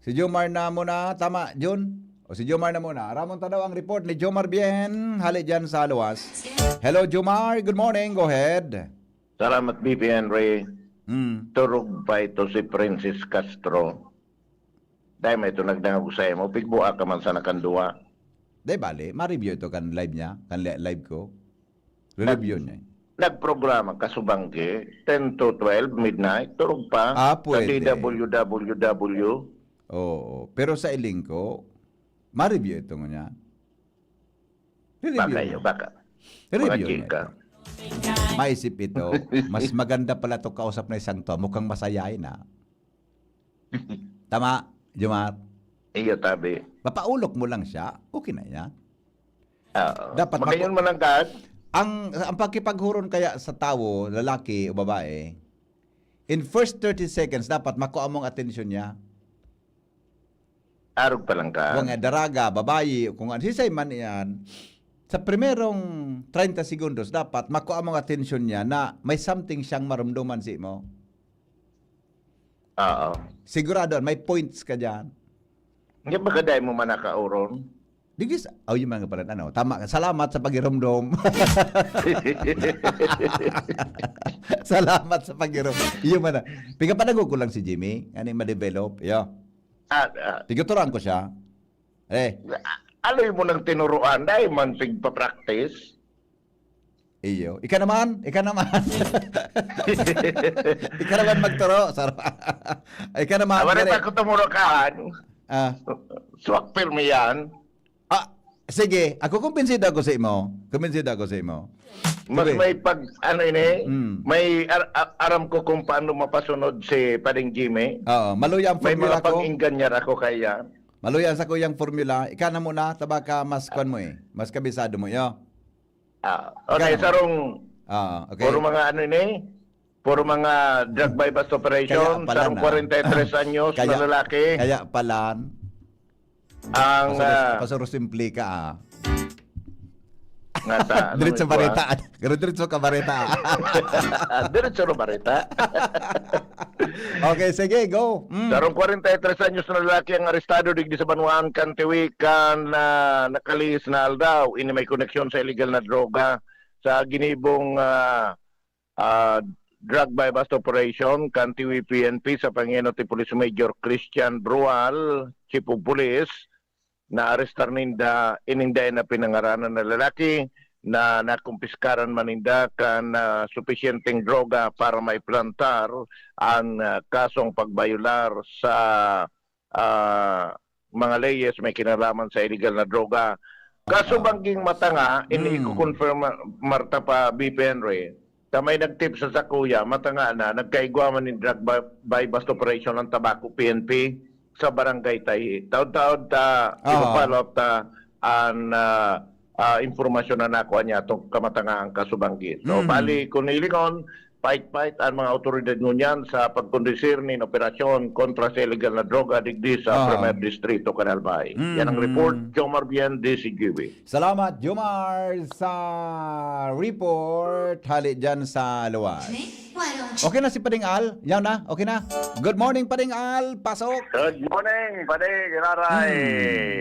Si Jomar na muna. Tama, Jun? O si Jomar na muna. Ramon ta daw ang report ni Jomar Bien. Hali dyan sa luwas. Hello, Jomar. Good morning. Go ahead. Salamat, B P N Ray. Hmm. Turog pa ito si Princess Castro. Dahil may ito nagdangog sa imo, pigbuha ka man sa nakanduwa. Dai bale, ma-review ito kan live niya, kan li-, live ko. Re-review niya. Nagprograma ka subangge, ten to twelve midnight, turog pa Ah, sa pwede. D W W W. Oo, pero sa iling ko, ma-review ito ngunyan. Re-review Baka niya. yun, baka. Re-review Mga niya chika. ito. Maisip ito, mas maganda pala to kausap na isang to. Mukhang masayain, ah. Tama, Jomar? Iyo, tabi. Mapaulok mo lang siya, okay na yan. Oo. Dapat Magayon mako-, mo lang, Gad. ang, ang pagkipaghuron kaya sa tawo, lalaki o babae, in first thirty seconds, dapat makuha mong atensyon niya. Arog pa lang ka. Kung, eh, daraga, babayi, kung ano, sisay man iyan, sa primerong treinta segundos, dapat makuha mong atensyon niya na may something siyang marumduman simo. Oo. Sigurado, may points ka diyan. Hindi ba gaday mo man nakauron? Digdi sa, oh, yung mga pala, ano, tama ka. Salamat sa pagiromdom. Salamat sa pagiromdom. Yung mana, pigapanagog ko lang si Jimmy. Ano yung ma-develop? Yo. Ah, ah. Pigaturan ko siya. Eh. Aloy mo nang tinuruan, dahil man pigpa-practice. Iyo. Ika naman, ika naman. Ika naman magturo, sir. Ika naman, Ah, wala gani. pa ako tumuro ka, ano? Ah. Swak pirmi yan. Ah, sige. Ako, kumbinsido ako sa imo. Kumbinsido ako sa imo. Mas Sige. may pag, ano ini, Mm. may ar-, a-, aram ko kung paano mapasunod si Pading Jimmy. Oo, maluya ang May formula mga ko. pag-inganyar ako kaya. Maluya sa kuyang formula. Ika na muna, tabaka mas kwan mo eh. Mas kabisado mo, yo. Ah, Ika okay, na. sarong Ah, okay. puro mga ano ini, puro mga drug buy-bust operation, Kaya pala sarong na. kwarenta y tres anyos Kaya, na lalaki. kaya pala. Ang, Pasuro, ah, pasuro simple ka, ah. Nga ta, ano Diretso mo, barita. ah? Diretso ka barita. Diretso na barita. Okay, sige, go. Mm. Sarong kwarenta y tres anyos na lalaki ang arestado digdi sa banwaan kan Tiwi kan, ah, nakalihis na aldaw. Ini may koneksyon sa iligal na droga sa ginibong, ah, ah, drug buy-bust operation kan Tiwi P N P sa pangenot ni Police Major Christian Brual, Chief of Police. Naarestar ninda ining dai na pinangaranan na lalaki na nakumpiskaran man ninda kan, ah, supisyenteng droga para maiplantar ang, ah, kasong pagbayolar sa, ah, mga leyes may kinalaman sa iligal na droga. Kaso Ah. bangging matanga, ini Hmm. iko-confirm, Marta, pa B P N Re, ta may nag-tip sa sakuya, matanga na, nagkaigwa man nin drug bu-, buy-bust operation ang Tabaco P N P sa Barangay Tayhi. Taod-taod ta, Ah. ipa-follow up ta an, ah, ah, impormasyon na nakuha niya tong kamatangaang kaso banggi. So, Hmm. bali, kung hilingon, pait-pait an mga awtoridad ngunyan sa pagkondusir nin operasyon kontra sa iligal na droga digdi sa Ah. Primer Distrito kan Albay. Hmm. Yan ang report, Jomar Bien, D C G B. Salamat, Jomar, sa report. Hali dyan sa luwas. Why don't you Okay na si Pading Al? Yan na? Okay na? Good morning, Pading Al. Pasok. Good morning, Padi Giraray.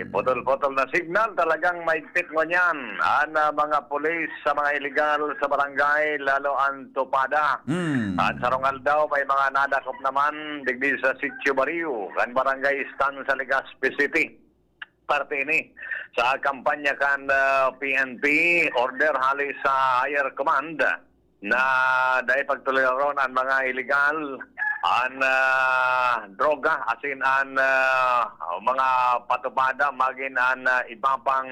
Hmm. Putol-putol na signal. Talagang mahigpit ngunyan an, ah, mga pulis sa mga iligal sa barangay, lalo an Tupada. Hmm. An sarong aldaw, may mga nadakop naman digdi sa Sitio Bario, kan Barangay Estancia, Legazpi City. Parte ini sa kampanya kan, ah, P N P, order hali sa higher command na dai pagtoleraron an mga iligal, an, ah, droga, asin an, ah, mga patupada, magin an, ah, iba pang,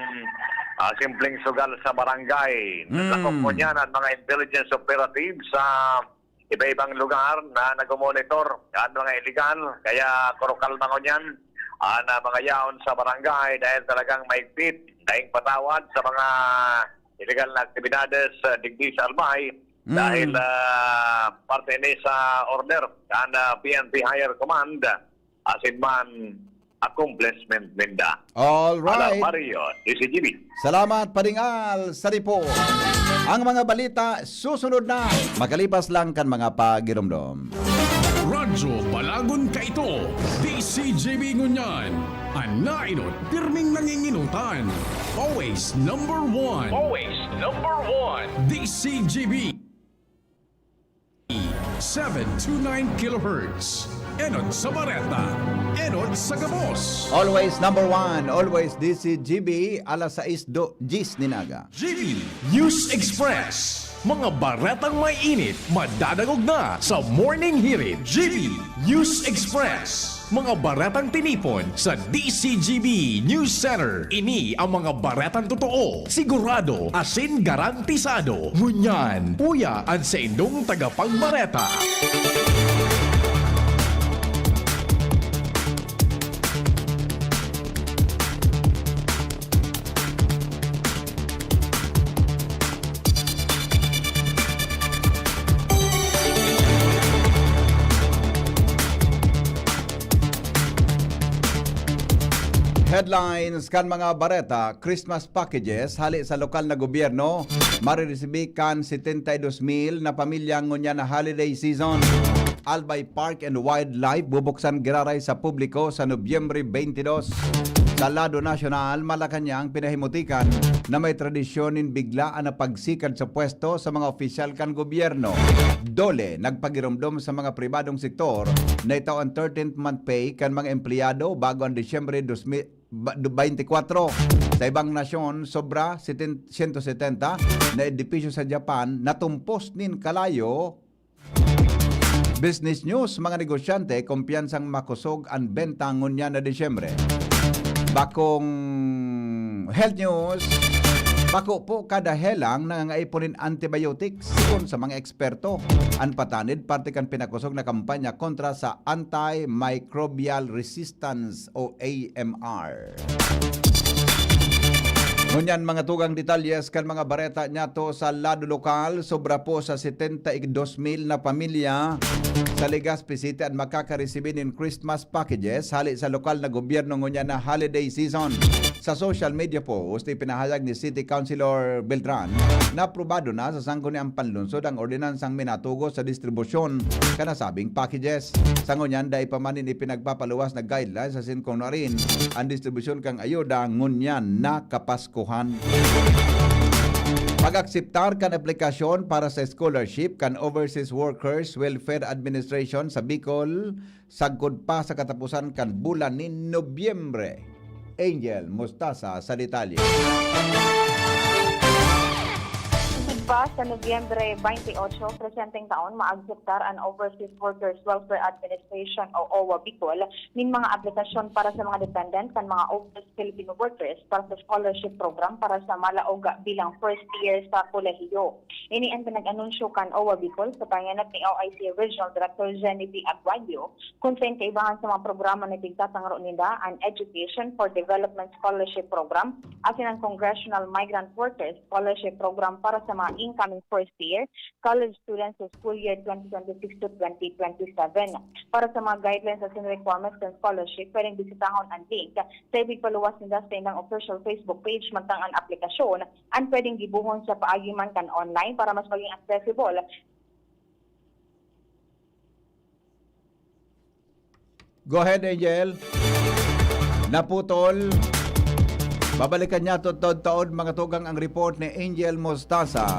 ah, simpleng sugal sa barangay. Mm. Naglakop ngunyan an mga intelligence operatives sa iba-ibang lugar na nagmomonitor kan mga iligal. Kaya kurukalma ngunyan an, ah, mga yaon sa barangay dahil talagang mahigpit, daing patawad sa mga iligal na aktibidades, ah, digdi sa Albay. Mm. Dahil, ah, parte ni sa order kan, ah, P N P Higher Command, asin man accomplishment ninda. All right. Alar Mario, D C G B. Salamat, Pading Al, sa report. Ang mga balita susunod na, makalipas lang kan mga pagiromdom. Radyo Balagon kaito, D C G B ngunyan, an naenot pirming nanginginutan. Always number one. Always number one. D C G B. Seven two nine kilohertz. Enot sa bareta, enot sa gabos. Always number one, always D C G B, alas sais do diyes nin aga. G B News Express. Mga baretang may init, madadangog na sa Morning Hirit. G B News Express. Mga baretang tinipon sa D C G B News Center. Ini ang mga baretang totoo, sigurado, asin garantisado. Ngunyan, uya an saindong tagapagbareta. Headlines kan mga bareta: Christmas packages hali sa lokal na gobyerno mariresibi kan setenta y dos mil na pamilya ngunyan na holiday season. Albay Park and Wildlife bubuksan giraray sa publiko sa Nobyembre twenty-two. Sa lado nasyonal, Malacañang pinahimutikan na may tradisyon nin biglaan na pagsikad sa pwesto sa mga opisyal kan gobyerno. DOLE nagpagiromdom sa mga pribadong sektor na itao an thirteenth month pay kan mga empleyado bago an Disyembre dos mil, ba-, twenty-four. Sa ibang nasyon, sobra seten-, siyento setenta na edipisyo sa Japan natumpos nin kalayo. Business News: mga negosyante kumpiyansang makosog an benta ngunyan na Disyembre. Bakong Health News: bako po kada helang nangangaipo nin antibiotics, sigon sa mga eksperto. An patanid parte kan pinakosog na kampanya kontra sa antimicrobial resistance o A M R. Ngunyan, mga tugang detalyes kan mga bareta niyato sa lado lokal. Sobra po sa setenta y dos mil na pamilya sa Legazpi City an makakaresibi nin Christmas packages hali sa lokal na gobyerno ngunyan na holiday season. Sa social media post, ipinahayag ni City Councilor Beltran na aprobado na sa Sangguniang Panlungsod ang ordinansang minatugot sa distribusyon kan nasabing packages. Sa ngunyan, dai pa man nin ipinagpapaluwas na guidelines asin kun nuarin an distribusyon kan ayuda ngunyan na Kapaskuhan. Pag-akseptar kan aplikasyon para sa scholarship kan Overseas Workers Welfare Administration sa Bicol sagkod pa sa kataposan kan bulan nin Nobyembre. Angel Mostaza sa detalye. Sagkod pa sa Nobyembre twenty-eight, presyenteng taon, maakseptar an Overseas Workers Welfare Administration o OWWA Bicol nin mga aplikasyon para sa mga dependent kan mga overseas Filipino workers para sa scholarship program para sa malaog bilang first year sa kolehiyo. Ini an pinag-anunsyo kan OWWA Bicol sa pangenot ni O I C Regional Director Jenny B. Aguayo, kun saen kaibahan sa mga programa na tigtatangro ninda, an Education for Development Scholarship Program asin an Congressional Migrant Workers Scholarship Program para sa mga incoming first year college students sa school year twenty twenty-six to twenty twenty-seven. Para sa mga guidelines asin requirements kan scholarship, pwedeng bisitahon an link sa ipigpaluwas ninda sa indang official Facebook page, mantang an aplikasyon an pwedeng gibohon sa paagi man kan online para mas maging accessible. Go ahead, Angel. Naputol. Babalikan niyato taod-taod, mga tugang, ang report ni Angel Mostaza.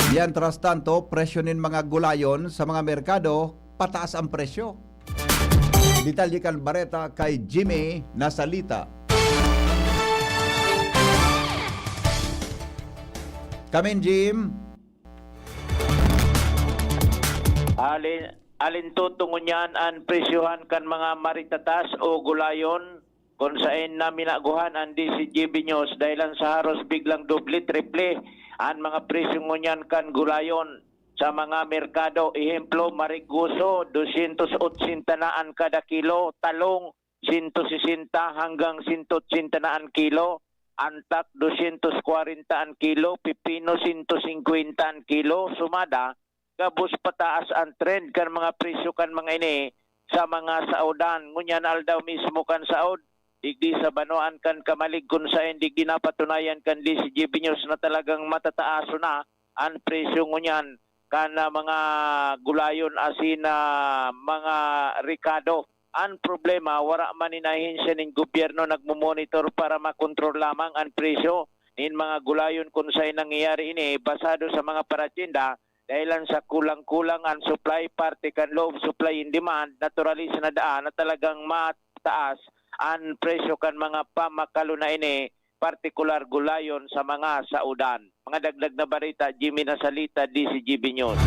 Mientras tanto, presyo nin mga gulayon sa mga merkado, pataas ang presyo. Detalye kan bareta kay Jimmy Nasalita. Kamin, Jim. Alin, alin tutungon niyan an presyohan kan mga maritatas o gulayon, kun saen na minaguhan an D Z G B News, dahilan sa haros biglang doble, triple an mga presyo ngunyan kan gulayon sa mga merkado. Ehemplo, mariguso, dosyentos otsenta na an kada kilo, talong, sento sesenta hanggang sento otsenta na an kilo, antak, dosyentos kwarenta an kilo, pipino, sento singkwenta an kilo. Sumada, gabos pataas an trend kan mga presyo kan mga ini sa mga saodan. Ngunyan aldaw mismo kan saod, digdi sa banwaan kan Camalig, kun saen digdi napatunayan kan D Z G B News na talagang matataason na an presyo ngunyan kan, ah, mga gulayon asin, ah, mga rekado. An problema, wara man nin ahensya nin gobyerno nagmo-monitor para makontrol lamang an presyo nin mga gulayon. Kun saen nangyayari ini, basado sa mga paratyenda, dahilan sa kulang-kulang an supply, parte kan law of supply and demand, naturally sa nadaan na talagang mataas an presyo kan mga pamakalo na ini, partikular gulayon sa mga saodan. Mga dagdag na bareta, Jimmy Nasalita, D Z G B News.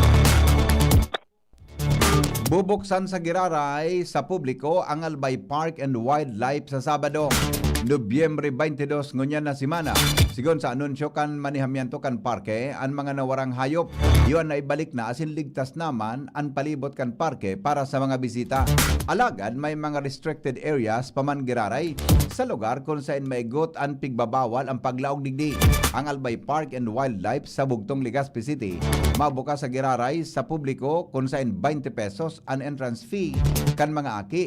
Bubuksan sa giraray sa publiko ang Albay Park and Wildlife sa Sabado, Nobyembre twenty-two, ngunyan na semana. Sigon sa anunsyo kan manehamiento kan parke, an mga nawarang hayop, iyo an naibalik na asin ligtas naman an palibot kan parke para sa mga bisita. Alagad may mga restricted areas pa man giraray sa lugar kun saen maigot an pigbabawal an paglaog digdi. Ang Albay Park and Wildlife sa Bugtong, Legazpi City, mabukas sa giraray sa publiko kun saen twenty pesos an entrance fee kan mga aki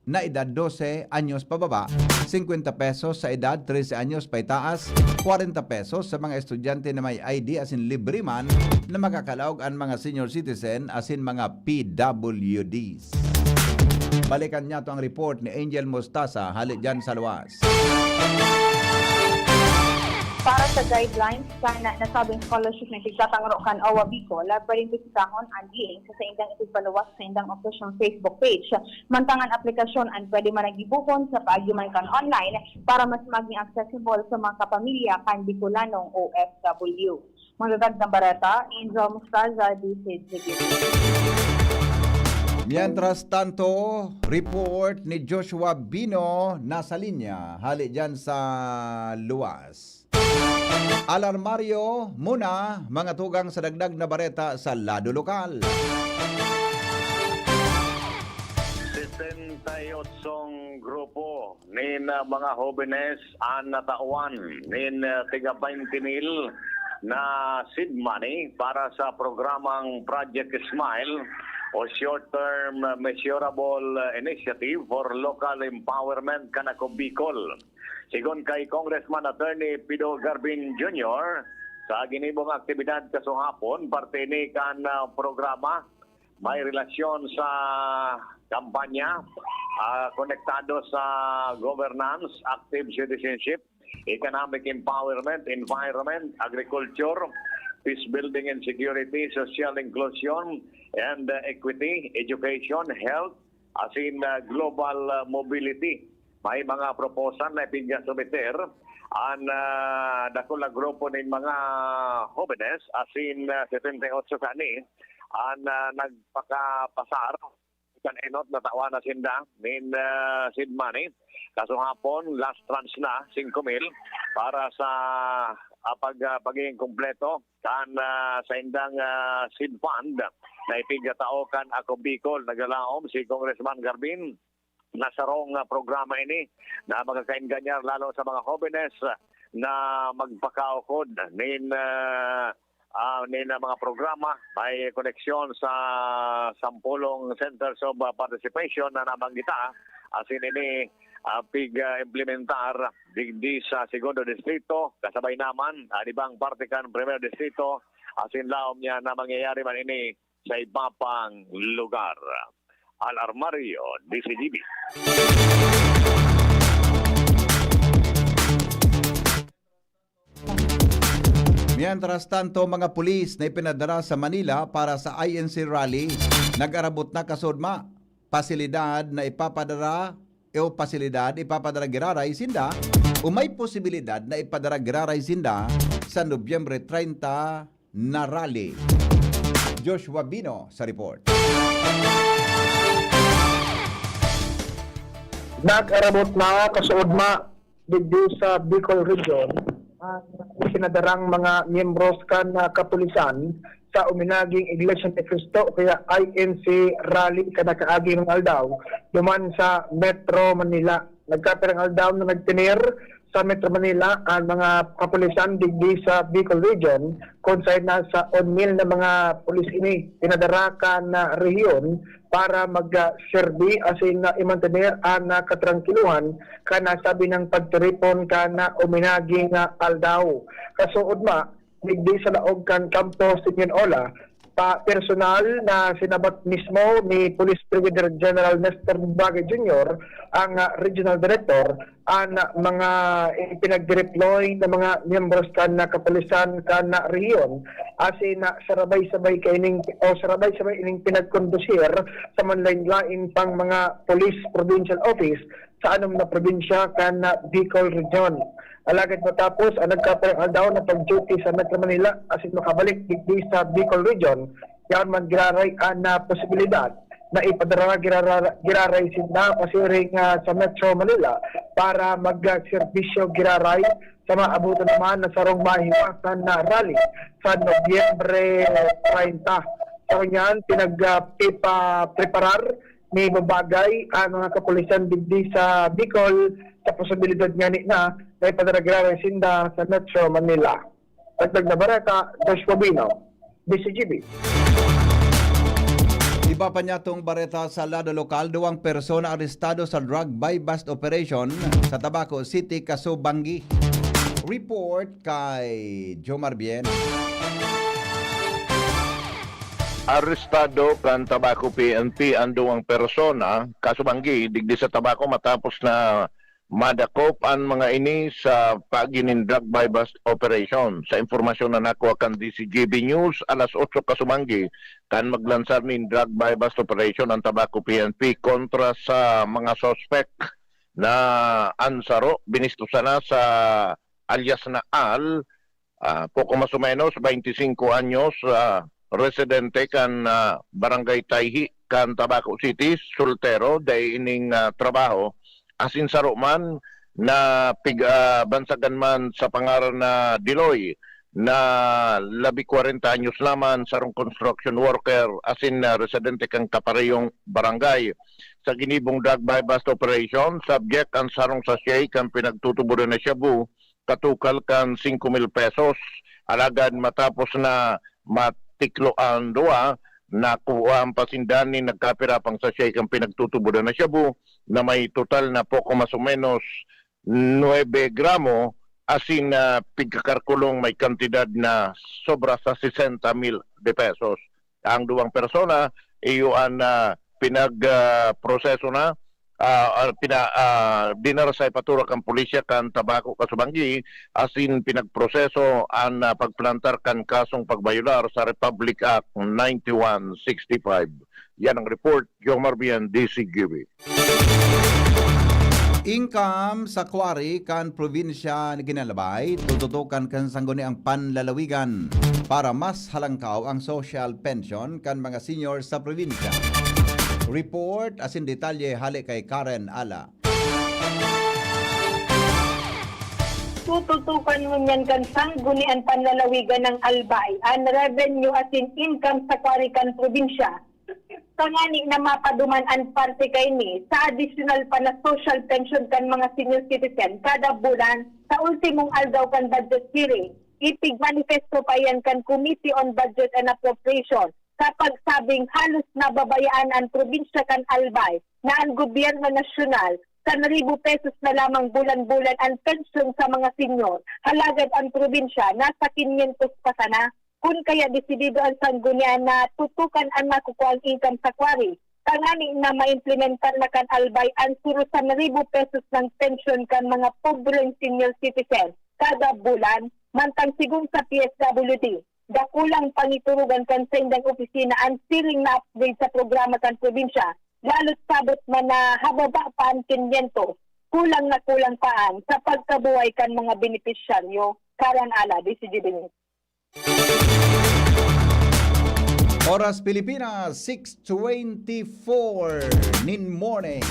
na edad dose anyos pababa, singkwenta pesos sa edad trese anyos paitaas, kwarenta pesos sa mga estudyante na may I D asin libre man na makakalaog an mga senior citizen asin mga P W Ds. Balikan niyato ang report ni Angel Mostaza hali diyan sa luwas. Para sa guidelines kan nasabing scholarship na tigtatangro kan O W A Bicol, pwedeng bisitahon an link sa saindang itigpaluwas sa saindang opisyong Facebook page. Mantang an aplikasyon an pwede man na gibohon sa paagi man kan online para mas maging accessible sa mga kapamilya kan Bicolanong O F W. Magdagdag na bareta, Angel Mostaza, D C G B. Mientras tanto, report ni Joshua Bino nasa linya, hali diyan sa luwas. Alarmario muna, mga tugang sa dagdag na bareta sa lado lokal. Setenta y otsong grupo nin, ah, mga hobenes an natawan nin, ah, tiga baynte mil na seed money para sa programang Project Smile o Short-Term Measurable Initiative for Local Empowerment kan Ako Bicol. Sigon kay Congressman Attorney Pido Garbin Junior, sa ginibong aktibidad kasuhapon, parte ini kan, ah, programa may relasyon sa kampanya, ah, konektado sa governance, active citizenship, economic empowerment, environment, agriculture, peace building and security, social inclusion and, uh, equity, education, health, asin, uh, global, uh, mobility. May mga proposal na ipinasumiter an, ah, dakul na grupo nin mga hobenes, asin, ah, setenta y ocho kani an, ah, nagpakapasar kan enot na tawan na sinda nin, ah, seed money. Kasuhapon, last tranche na, singko mil, para sa, ah, pag, ah, pagiging kumpleto kan, ah, saindang, ah, seed fund na ipigkatao kan Ako Bicol. Naglalaom si Congressman Garbin na sarong, ah, programa ini na makakaenganyar lalo sa mga hobenes na magpakaukod nin, ah, ah, nin, ah, mga programa may koneksyon sa sampolong Centers of, ah, Participation na nabanggita. Asin ini, ah, pig, ah, implementar digdi sa Segundo Distrito, kasabay naman an ibang parte kan Primero Distrito, asin laom niya na mangyayari man ini sa iba pang lugar. Al Armario, D C G B. Mientras tanto, mga pulis na ipinadara sa Manila para sa I N C rally, nag-arabot na kasudma, pasilidad na ipapadara o pasilidad ipapadara giraray sinda o may posibilidad na ipadara giraray sinda sa Nobyembre treinta na rally. Joshua Bino sa report. Nag-arabot na kasuodma digdi sa Bicol Region ang sinadarang mga miyembros kan, ah, kapulisan sa uminaging Iglesia ni Cristo o kaya I N C rally kan nakaaging mga aldaw duman sa Metro Manila. Nagkapirang aldaw na nagtener sa Metro Manila ang mga kapulisan digdi sa Bicol Region, kun saen nasa on mil na mga pulis ini pinadara kan, ah, rehiyon para magserbi asin, ah, imantener an, ah, katrangkilohan kan nasabi nang pagtiripon kan, ah, uminaging, ah, aldaw. Kasuodma, digdi sa laog kan Kampo Simeon Ola, pa personal na sinabat mismo ni Police Brigadier General Nestor Bubaga Junior, ang, ah, Regional Director, an, ah, mga ipinagdeploy na mga miyembros kan, ah, kapulisan kan, ah, rehiyon, asin, ah, sarabay-sabay kaining, o sarabay-sabay ining pinagkondusir sa manlain-lain pang mga police provincial office sa anom na probinsya kan, ah, Bicol Region. Alagad matapos ang nagkapirang aldaw na pag-duty sa Metro Manila asin makabalik digdi sa Bicol Region, yaon man giraray an, ah, posibilidad na ipadara giraray, giraray sinda pasiring, ah, sa Metro Manila para magserbisyo giraray sa maabutan naman na sarong mahiwasan na rally sa Nobyembre treinta. Sa kanyan, pinag, ah, pipa-, preparar ni Bubaga ang mga kapulisan digdi sa Bicol sa posibilidad ngani na na ipadara giraray sinda sa Metro Manila. Dagdag na bareta, Joshua Bino, D C G B. Iba pa niyatong bareta sa lado lokal, duwang persona arestado sa drug buy-bust operation sa Tabaco City, Casubangui. Report kay Jomar Bien. Arestado kan Tabaco P N P an duwang persona, Casubangui, digdi sa Tabaco matapos na madakop an mga ini sa paagi nin drug buy-bust operation. Sa impormasyon na nakuha kan D C G B News, alas otso Casubangui, kan maglansar nin drug buy-bust operation ang Tabaco P N P kontra sa mga suspek na an saro, binisto sana sa alias na Al, ah, poko mas o menos, bainti singko anyos, ah, residente kan, ah, Barangay Tayhi kan Tabaco City, soltero, dai ining, ah, trabaho. Asin saro man na pig-, ah, bansagan man sa pangaran na Diloy, na labi kwarenta anyos lamang, sarong construction worker, asin, ah, residente kan kaparehong barangay. Sa ginibong drug buy-bust operation, subject ang sarong sachet kan pinagtutubodan na shabu, katukal kan singko mil pesos. Alagad matapos na matiklo ang duwa, nakuha ang pasindan nin nagkapira pang sachet kan pinagtutubodan na shabu na may total na poko mas o menos nuebe gramo, asin na pigkakarkulong may kantidad na sobra sa sesenta mil de pesos. Ang duwang persona, iyo an, ah, pinag, ah, proseso na, ah, ah, pina-, ah, dinara sa ipatura kan pulisya kan Tabaco, Casubangui, asin pinagproseso an, ah, pagplantar kan kasong pagbayolar sa Republic Act ninety-one sixty-five. Yan ang report, Jomar Bien, D C G B. Income sa quarry kan probinsya nin Albay, tututukan kan sangguniang panlalawigan para mas halangkaw ang social pension kan mga senior sa probinsya. Report asin detalye hale kay Karen Ala. Tututukan ngunyan kan sanggunian panlalawigan nin Albay an revenue asin income sa quarry kan probinsya, tangani na mapaduman an parte kaini sa adisyonal pa na social pension kan mga senior citizen kada bulan. Sa ultimong aldaw kan budget hearing, ipigmanifesto pa iyan kan Committee on Budget and Appropriation sa pagsabing halos nababayaan an probinsya kan Albay, na an gobyerno nasyonal, san ribo pesos na lamang bulan-bulan an pensyon sa mga senior, halagad an probinsya nasa kinyentos pa sana. Kun kaya desidido an sanggunian na tutukan an nakukuang income sa quarry, tangani na maimplementar na kan Albay an suro san ribo pesos na pensyon kan mga pobreng senior citizen kada bulan, mantang sigon sa P S W D, dakulang pangiturugan kan saindang opisina an siring na upgrade sa programa kan probinsya, lalo't sabot man na hababa pa an kinyentos, kulang na kulang pa an sa pagkabuhay kan mga benepisyaryo. Karen Ala, D C G B News. Oras Pilipinas, six twenty-four nin morning.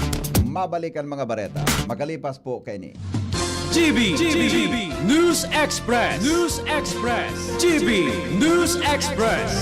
Mabalik an mga bareta makalipas po kaini. G B, G B, News Express, News Express, G B News Express.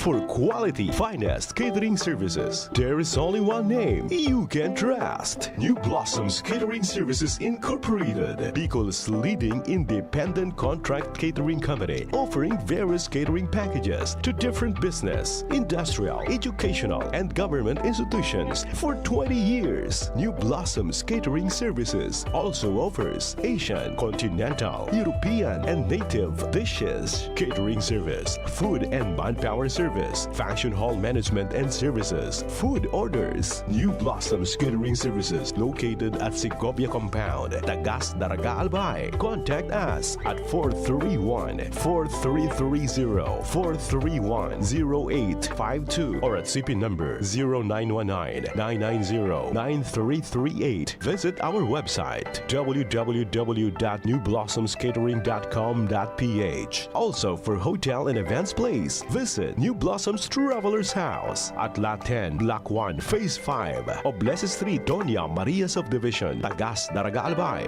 For quality, finest catering services, there is only one name you can trust. New Blossoms Catering Services Incorporated, Bicol's leading independent contract catering company, offering various catering packages to different business, industrial, educational, and government institutions for twenty years. New Blossoms Catering Services also offers Asian, continental, European, and native dishes, catering service, food and manpower service, function hall management and services, food orders. New Blossoms Catering Services, located at Segovia Compound, Tagas, Daraga, Albay. Contact us at four three one, four three three zero, four three one, zero eight five two or at C P number zero nine one nine, nine nine zero, nine three three eight. Visit our website, w w w dot new blossoms catering dot com dot p h. Also, for hotel and events place, visit New Blossoms Travelers House at Lot ten, Block one, Phase five, Oblese Street, Doña Maria Subdivision, Tagas, Daraga, Albay.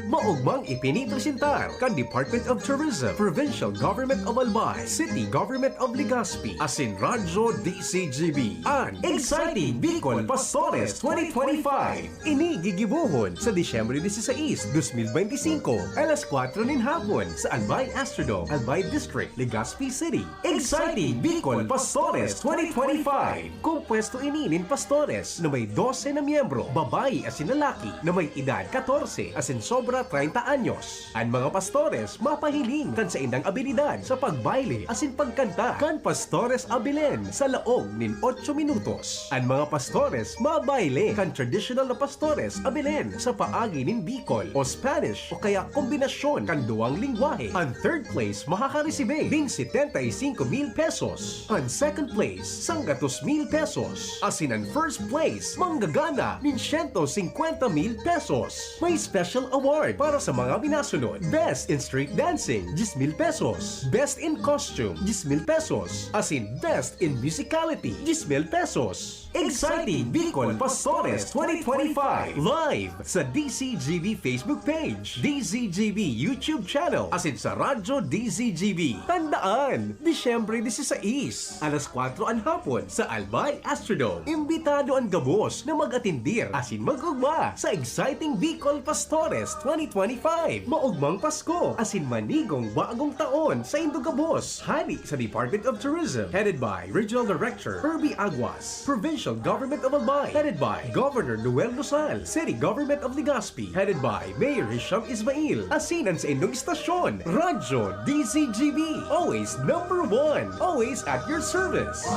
Maugmang ipinipresentar kan Department of Tourism, Provincial Government of Albay, City Government of Legazpi, asin Radyo D C G B, an Exciting Bicol Pastores twenty twenty-five. Ini gigibohon sa Disyembre dieciséis, dos mil beintisinko, alas kuwatro nin hapon sa Albay Astrodome, Albay District, Legazpi City. Exciting Bicol Pastores twenty twenty-five. Kompuesto ini nin pastores na may dose na miyembro, babayi asin lalaki na may edad katorse asin sobra treinta anyos. An mga pastores mapahiling kan saindang abilidad sa pagbayle asin pagkanta kan Pastores Abilen sa laog nin otso minutos. An mga pastores mabayle kan traditional na Pastores Abilen sa paagi nin Bicol o Spanish o kaya kombinasyon kan duwang lengwahe. An third place makakaresibe nin setenta y cinco mil pesos. An second place, sanggatos mil pesos. Asin an first place, manggagana nin siyento singkwenta mil pesos. May special award para sa mga minasunod. Best in Street Dancing, diyes mil pesos. Best in Costume, diyes mil pesos. Asin Best in Musicality, diyes mil pesos. Exciting Bicol Pastores twenty twenty-five, live sa D C G B Facebook page, D Z G B YouTube channel, asin sa Radyo D Z G B. Tandaan, Disyembre dieciséis, alas kuwatro an hapon sa Albay Astrodome. Imbitado an gabos na mag-atendir asin mag-ugma sa Exciting Bicol Pastores twenty twenty-five. Maugmang Pasko asin manigong bagong taon saindo gabos. Hali sa Department of Tourism, headed by Regional Director Herbie Aguas. Provincial Government of Albay, headed by Governor Noel Rosal. City Government of Legazpi, headed by Mayor Hisham Ismail. Asin an saindong istasyon, Radyo D Z G B. Always number one. Always at your service.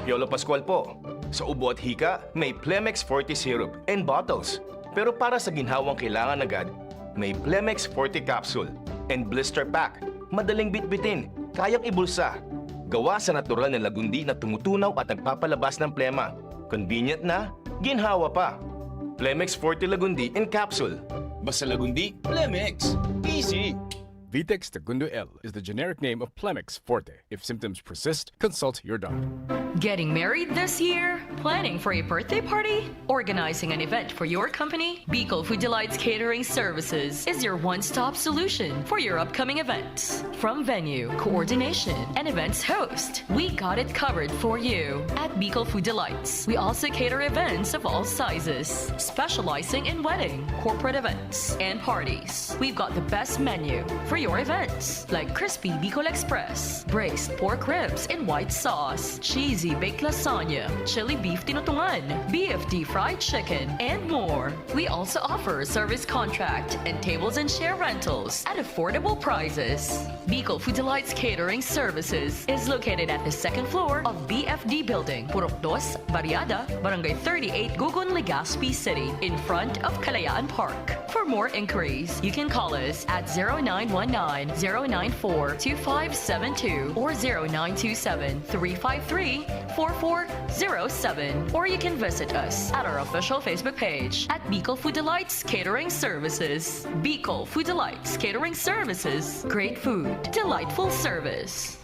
Piolo Pascual po. Sa ubo at hika, may Plemex Forte Syrup and bottles. Pero para sa ginhawang kailangan agad, may Plemex Forte Capsule and Blister Pack. Madaling bitbitin, kayang ibulsa. Gawa sa natural na lagundi na tumutunaw at nagpapalabas ng plema. Convenient na, ginhawa pa. Plemex Forte Lagundi in Capsule. Basta Lagundi, Plemex. Easy! Vitex Tagundo L is the generic name of Plemex Forte. If symptoms persist, consult your doctor. Getting married this year? Planning for a birthday party? Organizing an event for your company? Bicol Food Delights Catering Services is your one-stop solution for your upcoming events. From venue, coordination, and events host, we got it covered for you. At Bicol Food Delights, we also cater events of all sizes, specializing in wedding, corporate events, and parties. We've got the best menu for your events, like crispy Bicol Express, braised pork ribs in white sauce, cheesy baked lasagna, chili beef tinutungan, B F D fried chicken, and more. We also offer service contract and tables and chair rentals at affordable prices. Bicol Food Delights Catering Services is located at the second floor of B F D Building, Purok Dos, Barriada, Barangay thirty-eight, Gugun, Legazpi City, in front of Kalayaan Park. For more inquiries, you can call us at zero nine one nine, zero nine four, two five seven two or zero nine two seven, three five three, four four zero seven. Or you can visit us at our official Facebook page at Bicol Food Delights Catering Services. Bicol Food Delights Catering Services. Great food, delightful service.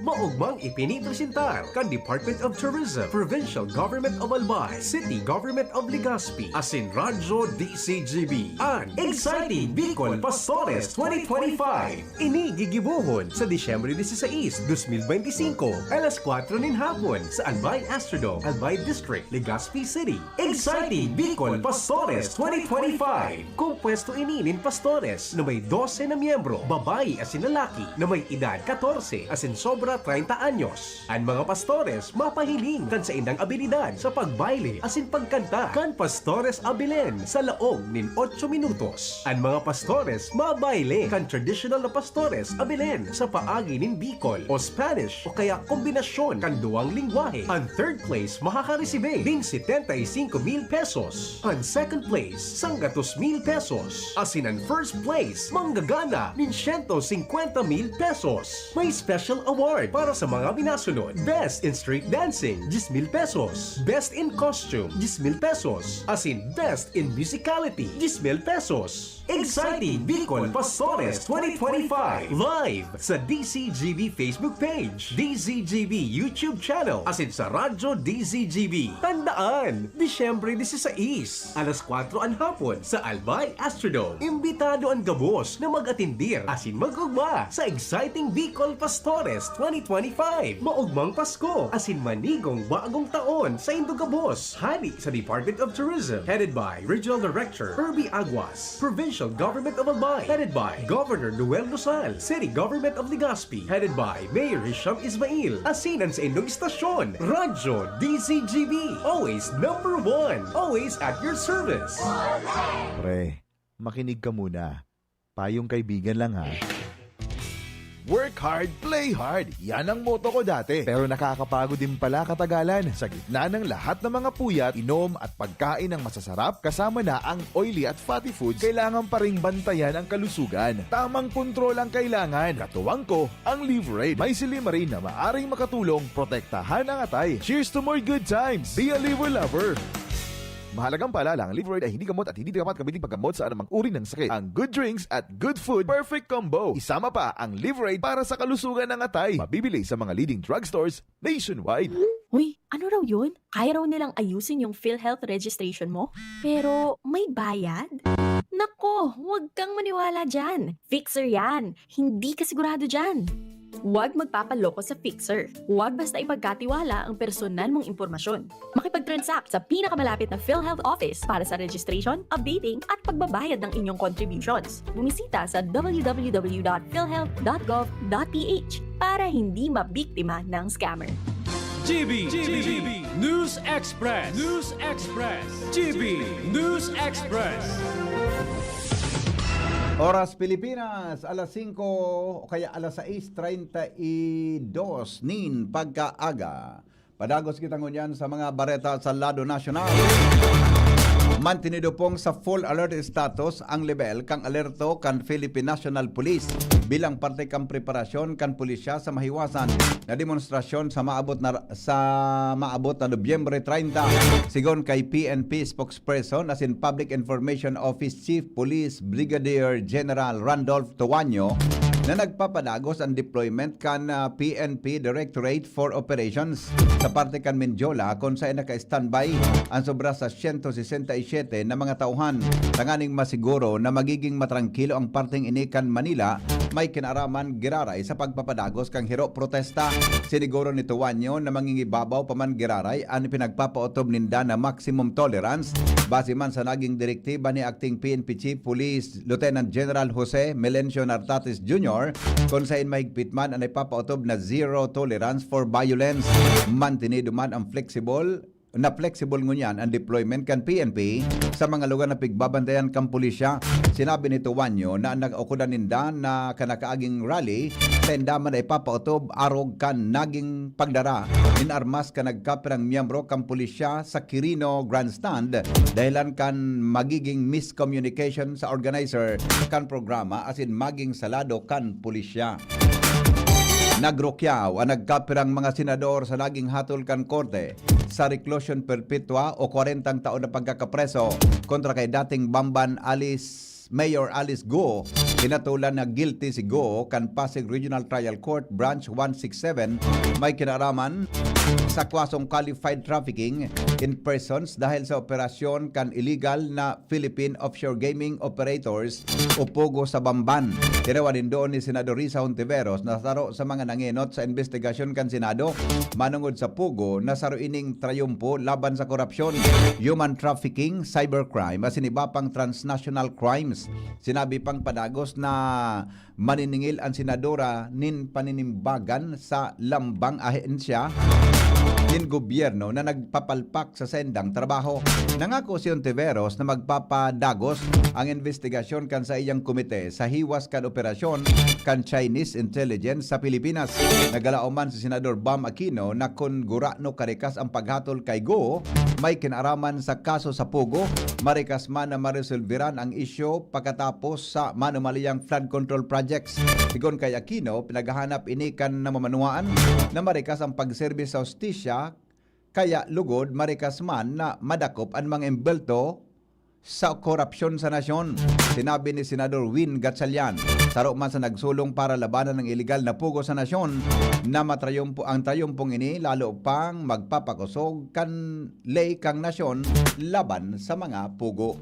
Maugmang ipinipresentar kan Department of Tourism, Provincial Government of Albay, City Government of Legazpi, asin Radyo D C G B, an Exciting Bicol Pastores twenty twenty-five. Ini gigibohon sa Disyembre dieciséis, dos mil beintisinko, alas kuwatro nin hapon sa Albay Astrodome, Albay District, Legazpi City. Exciting Bicol Pastores twenty twenty-five. Kompuesto ini nin pastores na may dose na miyembro, babayi asin lalaki na may edad katorse asin sobra treinta anyos. An mga pastores mapahiling kan saindang abilidad sa pagbayle asin pagkanta kan Pastores Abilen sa laog nin otso minutos. An mga pastores mabayle kan tradisyonal na Pastores Abilen sa paagi nin Bicol o Spanish o kaya kombinasyon kan duwang lengwahe. An third place makakaresibe nin setenta y cinco mil pesos. An second place, sanggatos mil pesos. Asin an first place, manggagana nin siyento singkwenta mil pesos. May special award Para sa mga minasunod, Best in Street Dancing, diyes mil pesos. Best in Costume, diyes mil pesos. Asin Best in Musicality, diyes mil pesos. Exciting Bicol Pastores twenty twenty-five, live sa D Z G B Facebook page, D Z G B YouTube channel, asin sa Radyo D Z G B. Tandaan, Disyembre dieciséis, alas kwatro an hapon sa Albay Astrodome. Imbitado an gabos na mag-atindir asin mag-ugma sa Exciting Bicol Pastores twenty twenty-five. Maugmang Pasko asin manigong bagong taon sa indo gabos. Hali sa Department of Tourism, headed by Regional Director Herbie Aguas. Provincial Government of Albay, headed by Governor Noel Rosal. City Government of Legazpi, headed by Mayor Hisham Ismail. Asin an sa indong istasyon, Radyo D Z G B, always number one, always at your service. Pre, makinig ka muna. Payong kaibigan lang ha. Work hard, play hard. Yan ang motto ko dati. Pero nakakapagod din pala katagalan. Sa gitna ng lahat ng mga puyat, inom at pagkain ng masasarap, kasama na ang oily at fatty foods, kailangan pa ring bantayan ang kalusugan. Tamang kontrol ang kailangan. Katuwang ko, ang Liverade. May silymarin na maaring makatulong protektahan ang atay. Cheers to more good times! Be a Liver Lover! Mahalagang paalala, ang Liverade ay hindi gamot at hindi dapat gamitin paggamot sa anumang uri ng sakit. Ang good drinks at good food, perfect combo. Isama pa ang Liverade para sa kalusugan ng atay. Mabibili sa mga leading drugstores nationwide. Uy, ano raw yun? Kaya raw nilang ayusin yung PhilHealth registration mo? Pero may bayad? Nako, huwag kang maniwala dyan. Fixer yan. Hindi ka sigurado dyan. Huwag magpapaloko sa Fixer. Huwag basta ipagkatiwala ang personal mong impormasyon. Makipag-transact sa pinakamalapit na PhilHealth office para sa registration, updating, at pagbabayad ng inyong contributions. Bumisita sa w w w dot philhealth dot gov dot p h para hindi mabiktima ng scammer. G B, G B, News Express, News Express, G B News Express. Oras Pilipinas, alas singko o kaya alas sais treinta y dos nin pagkaaga. Padagos kita ngunyan sa mga bareta sa lado nasyonal. Mantinido pong sa full alert status ang lebel kan alerto kan Philippine National Police bilang parte kan preparasyon kan pulisya sa mahiwasan na demonstrasyon sa maabot na sa maabot na Nobyembre treinta, sigon kay P N P spokesperson asin Public Information Office Chief Police Brigadier General Randolph Toaño na nagpapadagos ang deployment kan ah, P N P Directorate for Operations sa parte kan Mendiola kun saen naka-standby ang sobra sa siyento sesenta y siyete na mga tauhan tanganing masiguro na magiging matrangkilo ang parteng ini kan Manila may kinaaraman giraray sa pagpapadagos kan hiro protesta. Siniguro ni Toaño na mangingibabaw pa man giraray an ipinagpapaotob ninda na maximum tolerance base man sa naging direktiba ni Acting P N P Chief Police Lieutenant General Jose Melencio Nartates Junior kun saen mahigpit man an ipapaotob na zero tolerance for violence. Mantinido man ang flexible na flexible ngunyan ang deployment kan P N P sa mga lugar na pigbabantayan kan pulisya. Sinabi ni Toaño na ang nag-ukudan ninda na kanakaaging rally sainda man na ipapaotob arog kan naging pagdara nin armas kan nagkapirang miyembro kan pulisya sa Quirino Grandstand dahilan kan magiging miscommunication sa organizer kan programa asin maging salado kan pulisya. Nagrukyaw ang nagkapirang mga senador sa naging hatol kan korte sa reclusion perpetua o kwarentang taon na pagkakapreso kontra kay dating Bamban Alice Mayor Alice Go. Hinatolan na guilty si Go kan Pasig Regional Trial Court Branch one six seven may kinaraman sa kwasong qualified trafficking in persons dahil sa operasyon kan illegal na Philippine Offshore Gaming Operators o POGO sa Bamban. Tirawan nin doon ni Senador Risa Hontiveros na saro sa mga nangenot sa investigasyon kan Senado manungod sa POGO na saro ining trayumpo laban sa korupsyon, human trafficking, cybercrime asin iba pang transnational crimes. Sinabi pang padagos na maniningil an senadora nin paninimbagan sa lambang ahensya nin gobyerno na nagpapalpak sa saindang trabaho. Nangako si Ontiveros na magpapadagos ang investigasyon kan saiyang komite sa hiwas kan operasyon kan Chinese intelligence sa Pilipinas. Nagalaom man si Senador Bam Aquino na kun gurano karikas ang paghatol kay Go, may kinaraman sa kaso sa Pogo, marikas man na maresolveran ang isyu pakatapos sa manumaliyang flood control projects. Sigon kay Aquino, pinaghahanap ini kan namamanuhaan na marikas ang pagserbi sa hustisya, kaya lugod marikas man na madakop an mga embelto sa korapsyon sa nasyon. Sinabi ni Senador Win Gatchalian, saro man sa nagsulong para labanan ang iligal na Pogo sa nasyon, na matrayumpo, ang trayumpong ini lalo pang magpapakosog kan ley kan nasyon laban sa mga Pogo.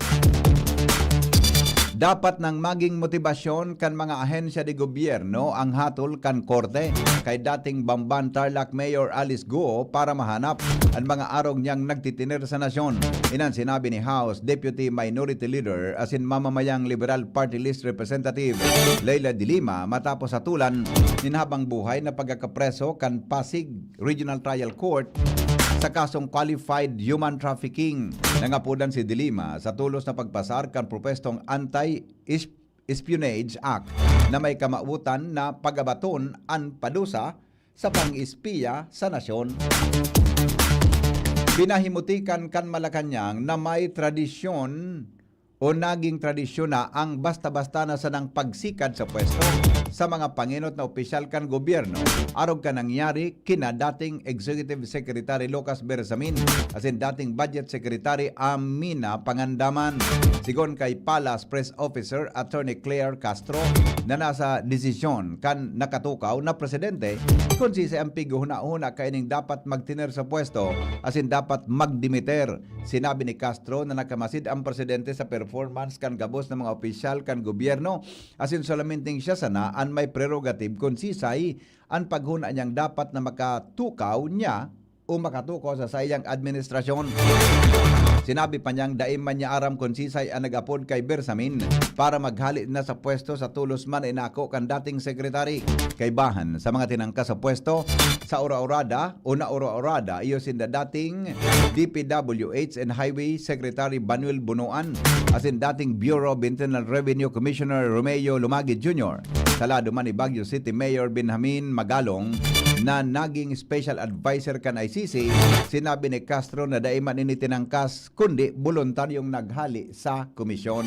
Dapat nang maging motibasyon kan mga ahensya de gobyerno ang hatol kan korte kay dating Bamban Tarlac Mayor Alice Guo para mahanap an mga arog niyang nagtitiner sa nasyon. Inan sinabi ni House Deputy Minority Leader asin mamamayang Liberal Party List Representative Leila de Lima matapos hatulan nin habang buhay na pagkakapreso kan Pasig Regional Trial Court sa kasong qualified human trafficking. Nangapodan si De Lima sa tolos na pagpasar kan propwestong Anti-Espionage Act na may kamawotan na pagabaton an padusa sa pang-espiya sa nasyon. Pinahimutikan kan Malacañang na may tradisyon o naging tradisyon na ang basta-basta na sanang pagsikad sa pwesto sa mga pangenot na opisyal kan gobyerno, arog kan nangyari kina dating Executive Secretary Lucas Bersamin asin dating Budget Secretary Amina Pangandaman. Sigon kay Palace Press Officer Attorney Claire Castro, na nasa desisyon kan nakatukaw na presidente kun siisay ang pighuna-huna kaining dapat magtiner sa pwesto asin dapat magdimiter. Sinabi ni Castro na nakamasid ang presidente sa performance kan gabos na mga opisyal kan gobyerno, asin solamente siya sana an may prerogative kun sisay an paghuna niyang dapat na makatukaw niya o makatukaw sa saiyang administrasyon. Sinabi pa niyang dai man niya aram kun sisay an nag-apod kay Bersamin para maghali na sa pwesto sa tolos man na inako kan dating sekretary. Kaibahan sa mga tinangka sa pwesto, sa ura-urada o naura-urada, iyo sinda dating D P W H and Highway Secretary Banuel Bunuan asin dating Bureau of Internal Revenue Commissioner Romeo Lumagid Junior. Sa lado man ni Baguio City Mayor Benjamin Magalong na naging special adviser kan I C C, sinabi ni Castro na dai man ini tinangkas kundi boluntaryong naghali sa komisyon.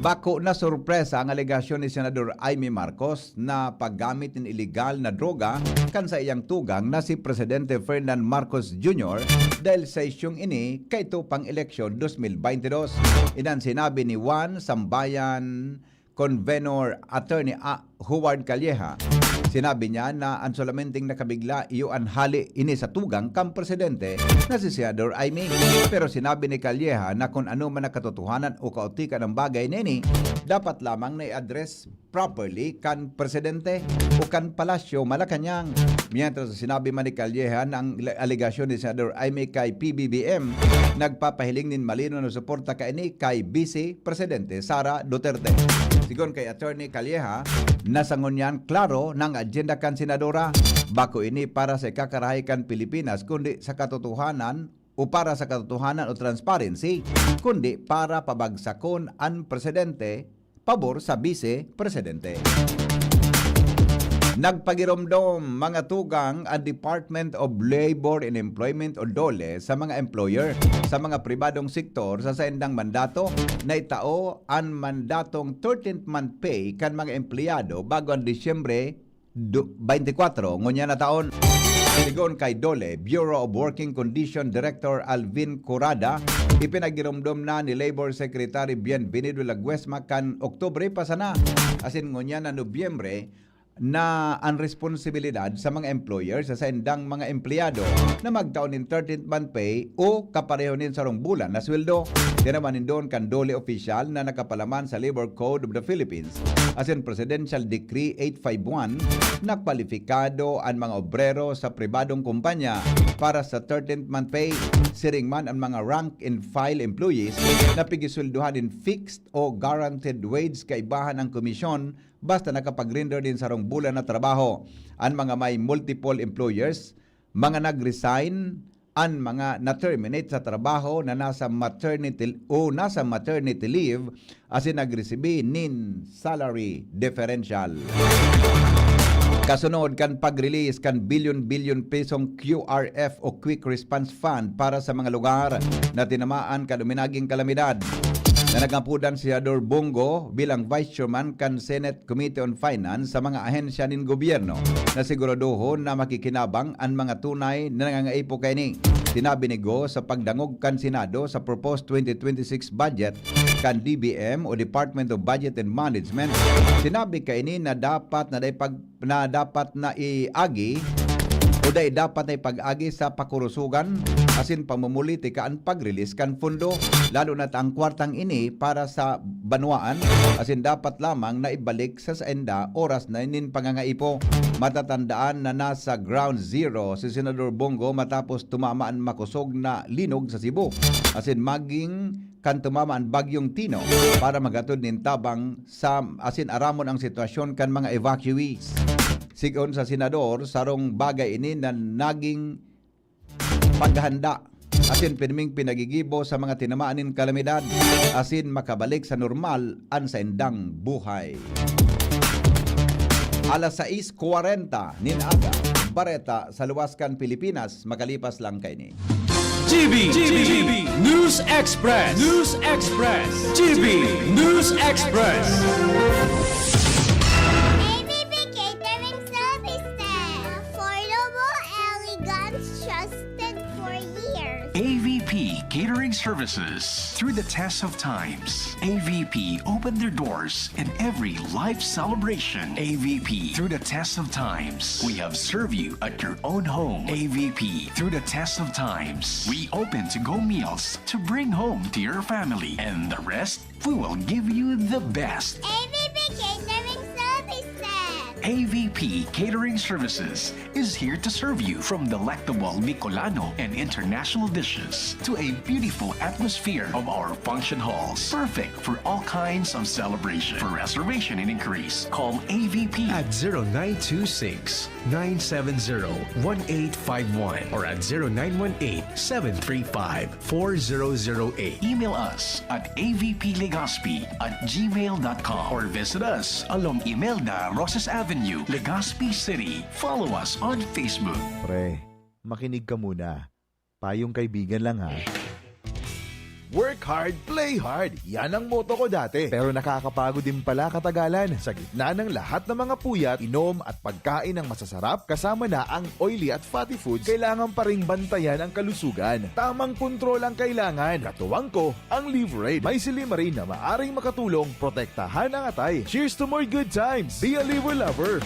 Bako na sorpresa ang alegasyon ni Senador Imee Marcos na paggamit nin iligal na droga kan saiyang tugang na si Presidente Ferdinand Marcos Junior dahil sa isyung ini kaito pang eleksyon dos mil baynte dos. Inan sinabi ni Juan Sambayan Convenor Attorney A. Howard Calleja. Sinabi niya na an solamenting nakabigla iyo an hali ini sa tugang kan presidente na si Senador Imee. Pero sinabi ni Calleja na kun ano man ang katotohanan o kaotikan ng bagay na ini, dapat lamang na i-address properly kan presidente o kan Palasyo Malacañang. Mientras sinabi man ni Calleja na ang le-, alegasyon ni Senador Imee kay P B B M nagpapahiling nin malinaw na suporta kaini kay Vice Presidente Sara Duterte. Sigon kay Attorney Calleja, na sa ngunyan klaro na ang agenda kan senadora bako ini para sa ikakarahay kan Pilipinas kundi sa katotohanan o para sa katotohanan o transparency, kundi para pabagsakon an presidente pabor sa bise presidente. Nagpagiromdom, mga tugang, ang Department of Labor and Employment o DOLE sa mga employer sa mga pribadong sektor sa saindang mandato na itao an mandatong thirteenth month pay kan mga empleyado bago ang Disyembre du-, twenty-four, ngunyan na taon. Sigon kay DOLE, Bureau of Working Condition Director Alvin Curada, ipinagiromdom na ni Labor Secretary Bienvenido Laguesma kan Oktubre pa sana, asin ngunyan na Nobyembre, na an responsibilidad sa mga employer sa saindang mga empleyado na magtao nin thirteenth month pay o kapareho nin sarong bulan na sweldo. Tinaman nin doon kan DOLE opisyal na nakapalaman sa Labor Code of the Philippines asin Presidential Decree eight five one na kwalipikado an mga obrero sa pribadong kumpanya para sa thirteenth month pay. Siring man an mga rank and file employees na pigisweldohan nin fixed o guaranteed wage kaibahan ang komisyon basta nakapag-render nin sarong bulan na trabaho. An mga may multiple employers, mga nag-resign, an mga na-terminate sa trabaho na nasa maternity o nasa maternity leave asin nagresibi nin salary differential. Kasunod kan pag-release kan bilyon-bilyon pesong Q R F o Quick Response Fund para sa mga lugar na tinamaan kan uminaging kalamidad, na nagapodan si Senador Bong Go bilang Vice Chairman kan Senate Committee on Finance sa mga ahensya nin gobyerno na siguradohon na makikinabang an mga tunay na nangangaipo kaini. Sinabi ni Go sa pagdangog kan Senado sa proposed twenty twenty-six budget kan D B M o Department of Budget and Management, sinabi kaini na dapat na dai pag, na dapat na iagi o dai dapat na ipag-agi sa pakurusogan asin pamumulitika an pag-release kan pondo, lalo na ta ang kwartang ini para sa banwaan, asin dapat lamang na ibalik sa sainda oras na nin pangangaipo. Matatandaan na nasa ground zero si Senador Bong Go matapos tumama an makosog na linog sa Cebu, asin maging kan tumama an Bagyong Tino para maghatod nin tabang sa asin aramon ang sitwasyon kan mga evacuees. Sigon sa senador, sarong bagay ini na naging paghanda asin pirming pinagigibo sa mga tinamaan nin kalamidad asin makabalik sa normal an saindang buhay. Alas sais kwarenta nin aga, bareta sa luwas kan Pilipinas, makalipas lang kaini. G B, G B, News Express, News Express, G B News Express. A V P Catering Services. Affordable, elegant, trusted for years. A V P Catering Services. Through the test of times, A V P opened their doors in every life celebration. A V P, through the test of times, we have served you at your own home. A V P, through the test of times, we open to-go meals to bring home to your family. And the rest, we will give you the best. A V P Catering Services. A V P Catering Services is here to serve you, from delectable Bicolano and international dishes to a beautiful atmosphere of our function halls, perfect for all kinds of celebration. For reservation and inquiries, call A V P at zero nine two six, nine seven zero, one eight five one or at zero nine one eight, seven three five, four zero zero eight. Email us at A V P Legazpi at gmail dot com or visit us along Imelda Rosas Avenue, Legazpi City. Follow us on Facebook. Pre, makinig ka muna. Payong kaibigan lang, ha. Work hard, play hard. Yan ang motto ko dati. Pero nakakapagod din pala katagalan. Sa gitna ng lahat ng mga puyat, inom at pagkain ng masasarap, kasama na ang oily at fatty foods, kailangan pa ring bantayan ang kalusugan. Tamang kontrol ang kailangan. Katuwang ko, ang Livraid. May silymarin na maaring makatulong protektahan ang atay. Cheers to more good times! Be a Liver Lover!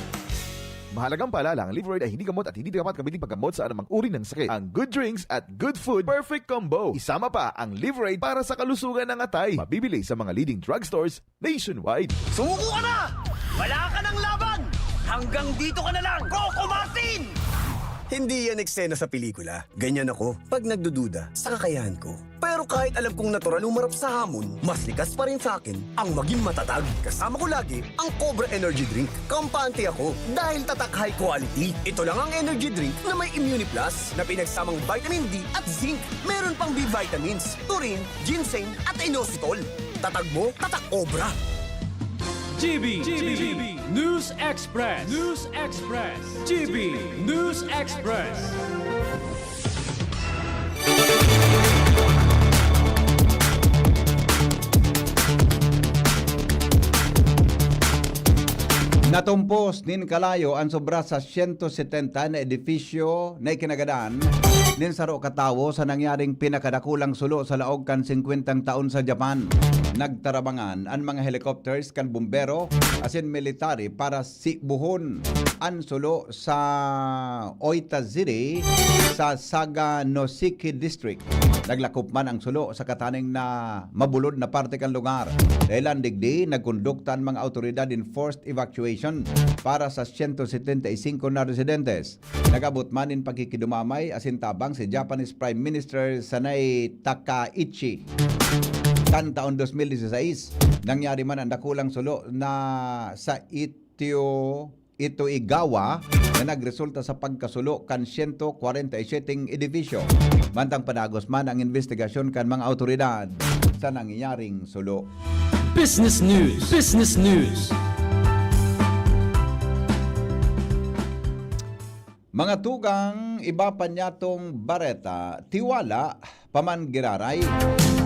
Mahalagang paalala, ang Livraid ay hindi gamot at hindi dapat gamitin paggamot sa anumang uri ng sakit. Ang good drinks at good food, perfect combo. Isama pa ang Livraid para sa kalusugan ng atay. Mabibili sa mga leading drugstores nationwide. Sumuko ka na! Wala ka ng laban! Hanggang dito ka na lang, Coco Martin! Hindi yan eksena sa pelikula. Ganyan ako pag nagdududa sa kakayahan ko. Pero kahit alam kong natural humarap sa hamon, mas likas pa rin sa akin ang maging matatag. Kasama ko lagi ang Cobra Energy Drink. Kampante ako dahil tatak, high quality. Ito lang ang energy drink na may Immuniplus na pinagsamang vitamin D at zinc. Meron pang B vitamins, taurine, ginseng at inositol. Tatag mo, tatak Cobra. G B, G B, News Express, News Express, G B News Express. Natumpos nin kalayo an sobra sa siyento setenta na edifisyo na ikinagadan nin saro ka tawo sa nangyaring pinakadakulang sulo sa laog kan singkwentang taon sa Japan. Nagtarabangan an mga helicopters kan bumbero asin military para sibuhon an sulo sa Oita City sa Saganoseki District. Naglakop man ang sulo sa kataning na mabulod na parte kan lugar. Dahilan digdi, nagkondukta an mga awtoridad nin forced evacuation para sa siyento setenta y singko na residentes. Nag-abot man nin pakikidumamay asin tabang si Japanese Prime Minister Sanae Takaichi kan taon dos mil disisais, Nangyari man ang dakulang sulo na sa Itio, Itoigawa na nagresulta sa pagkasulo kan siyento kwarenta y siyete edifisyo. Mantang padagos man ang investigasyon kan mga awtoridad sa nangyayaring sulo. Business News. Business News. Mga tugang, iba pa niyatong bareta, tiwala pa man giraray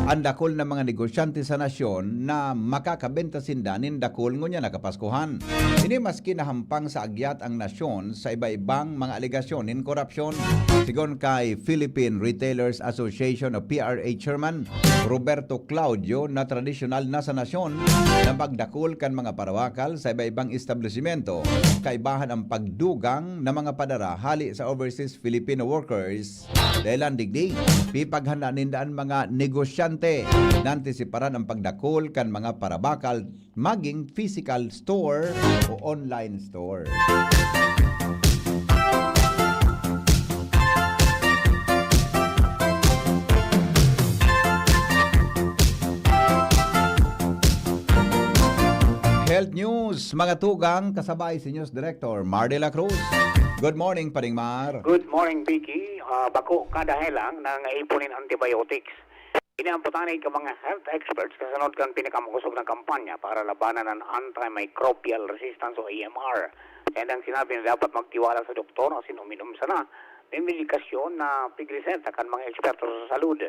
an dakul na mga negosyante sa nasyon na makakabenta sinda nin dakul ngunyan na Kapaskuhan. Ini maski nahampang sa agyat ang nasyon sa iba-ibang mga alegasyon nin korapsyon. Sigon kay Philippine Retailers Association o P R A Chairman Roberto Claudio na tradisyonal na sa nasyon na magdakul kan mga parabakal sa iba-ibang establisimento, kaibahan ang pagdugang na mga padara hali sa overseas Filipino workers. Dahil ang digdi, pipaghanda ninda an mga negosyante na antisiparan ang pagdakul kan mga parabakal, maging physical store o online store. Health News, mga tugang, kasabay si News Director Mar de la Cruz. Good morning, Paring Mar. Good morning, Vicky. Ah, bako kada helang na nangaipo nin antibiotics. Ini ang patanid kan mga health experts kasunod kan pinakamakosog na kampanya para labanan an antimicrobial resistance o A M R. Kaya nang sinabi na dapat magtiwala sa doktor asin uminom sana nin medikasyon na pigreseta kan mga eksperto sa salud.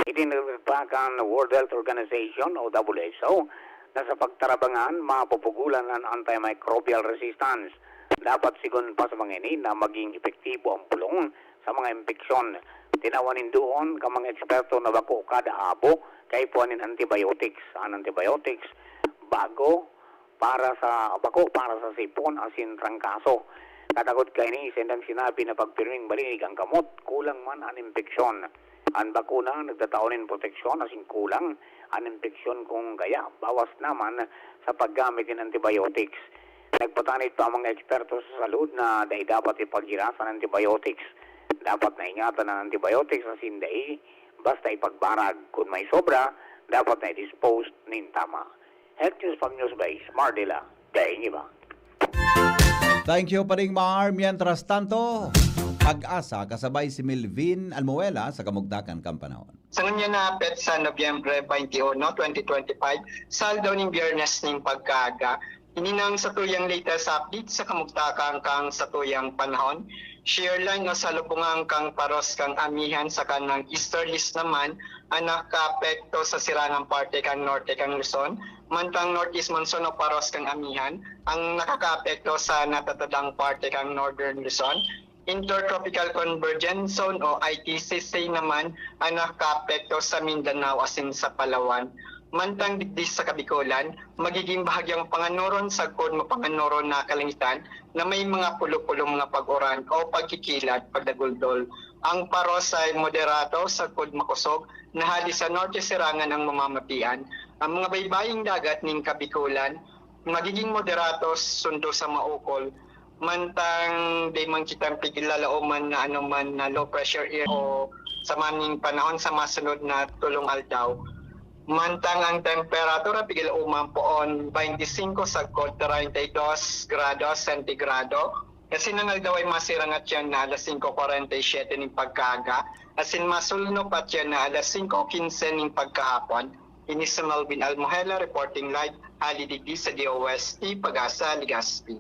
Idinagdag pa kan World Health Organization o W H O na sa pagtarabangan, mapupugulan an antimicrobial resistance. Dapat sigon pa sa mga ini na maging epektibo ang pulong sa mga impeksyon. Tinawan nin duon kan mga eksperto na bako kada abo kaipuhan nin antibiotics. An antibiotics, bago para sa, bako para sa sipon asin trangkaso. Katakod kaini, sendang sinabi na pagpirming balinig ang kamot, kulang man an impeksyon. An bakuna nagtatao nin proteksyon asin kulang an impeksyon, kung kaya bawas naman sa paggamit nin antibiotics. Nagpatanid pa ang mga eksperto sa salud na dai dapat ipagiras an antibiotics. Dapat na ingatan an antibiotics asin dai basta ipagbarag. Kun may sobra, dapat na i-dispose nin tama. Health News from News Base, Mardila, Daing Iba. Thank you, Paring Mar. Mientras tanto, Pag-asa kasabay si Melvin Almuela sa kamugtakan kan panahon. Sa ngunyan na petsa, Nobyembre twenty-one, twenty twenty-five, sa aldaw nin Biyernes nin pagkaaga, ini nang satuyang latest update sa kamugtakan kan satuyang panahon. Shear line o salubungan kan paros kan amihan saka nang easterlies naman an nakaapekto sa sirangang parte kan norte kan Luzon, mantang northeast monsoon o paros kan amihan ang nakakaapekto sa natatadang parte kan northern Luzon. Intertropical Convergence Zone o I T C C naman ang nakaapekto sa Mindanao asin sa Palawan. Mantang digdi sa Kabikolan, magiging bahagyang panganoron sagkod mapanganoron na kalangitan na may mga pulo-pulo mga pag-uran o pagkikilat, pagdaguldol. Ang paros ay moderato sagkod makosog na hali sa norte sirangan ang mamamapian. Ang mga baybaying dagat nin Kabikolan, magiging moderato sundo sa maukol, mantang di man kitang piglalauman na anoman na low pressure area o sa maning panahon sa masunod na tolong aldaw. Mantang ang temperatura pigil uman poon twenty-five sagkod treinta y dos grados sentigrado, asin ang aldaw ay masirang atyan na alas singko kwarenta y siyete nin pagkaaga, asin masulnop atyan na alas singko quince nin pagkahapon. Ini si Melvin Almohela reporting live hali digdi sa D O S T Pag-asa, Legazpi.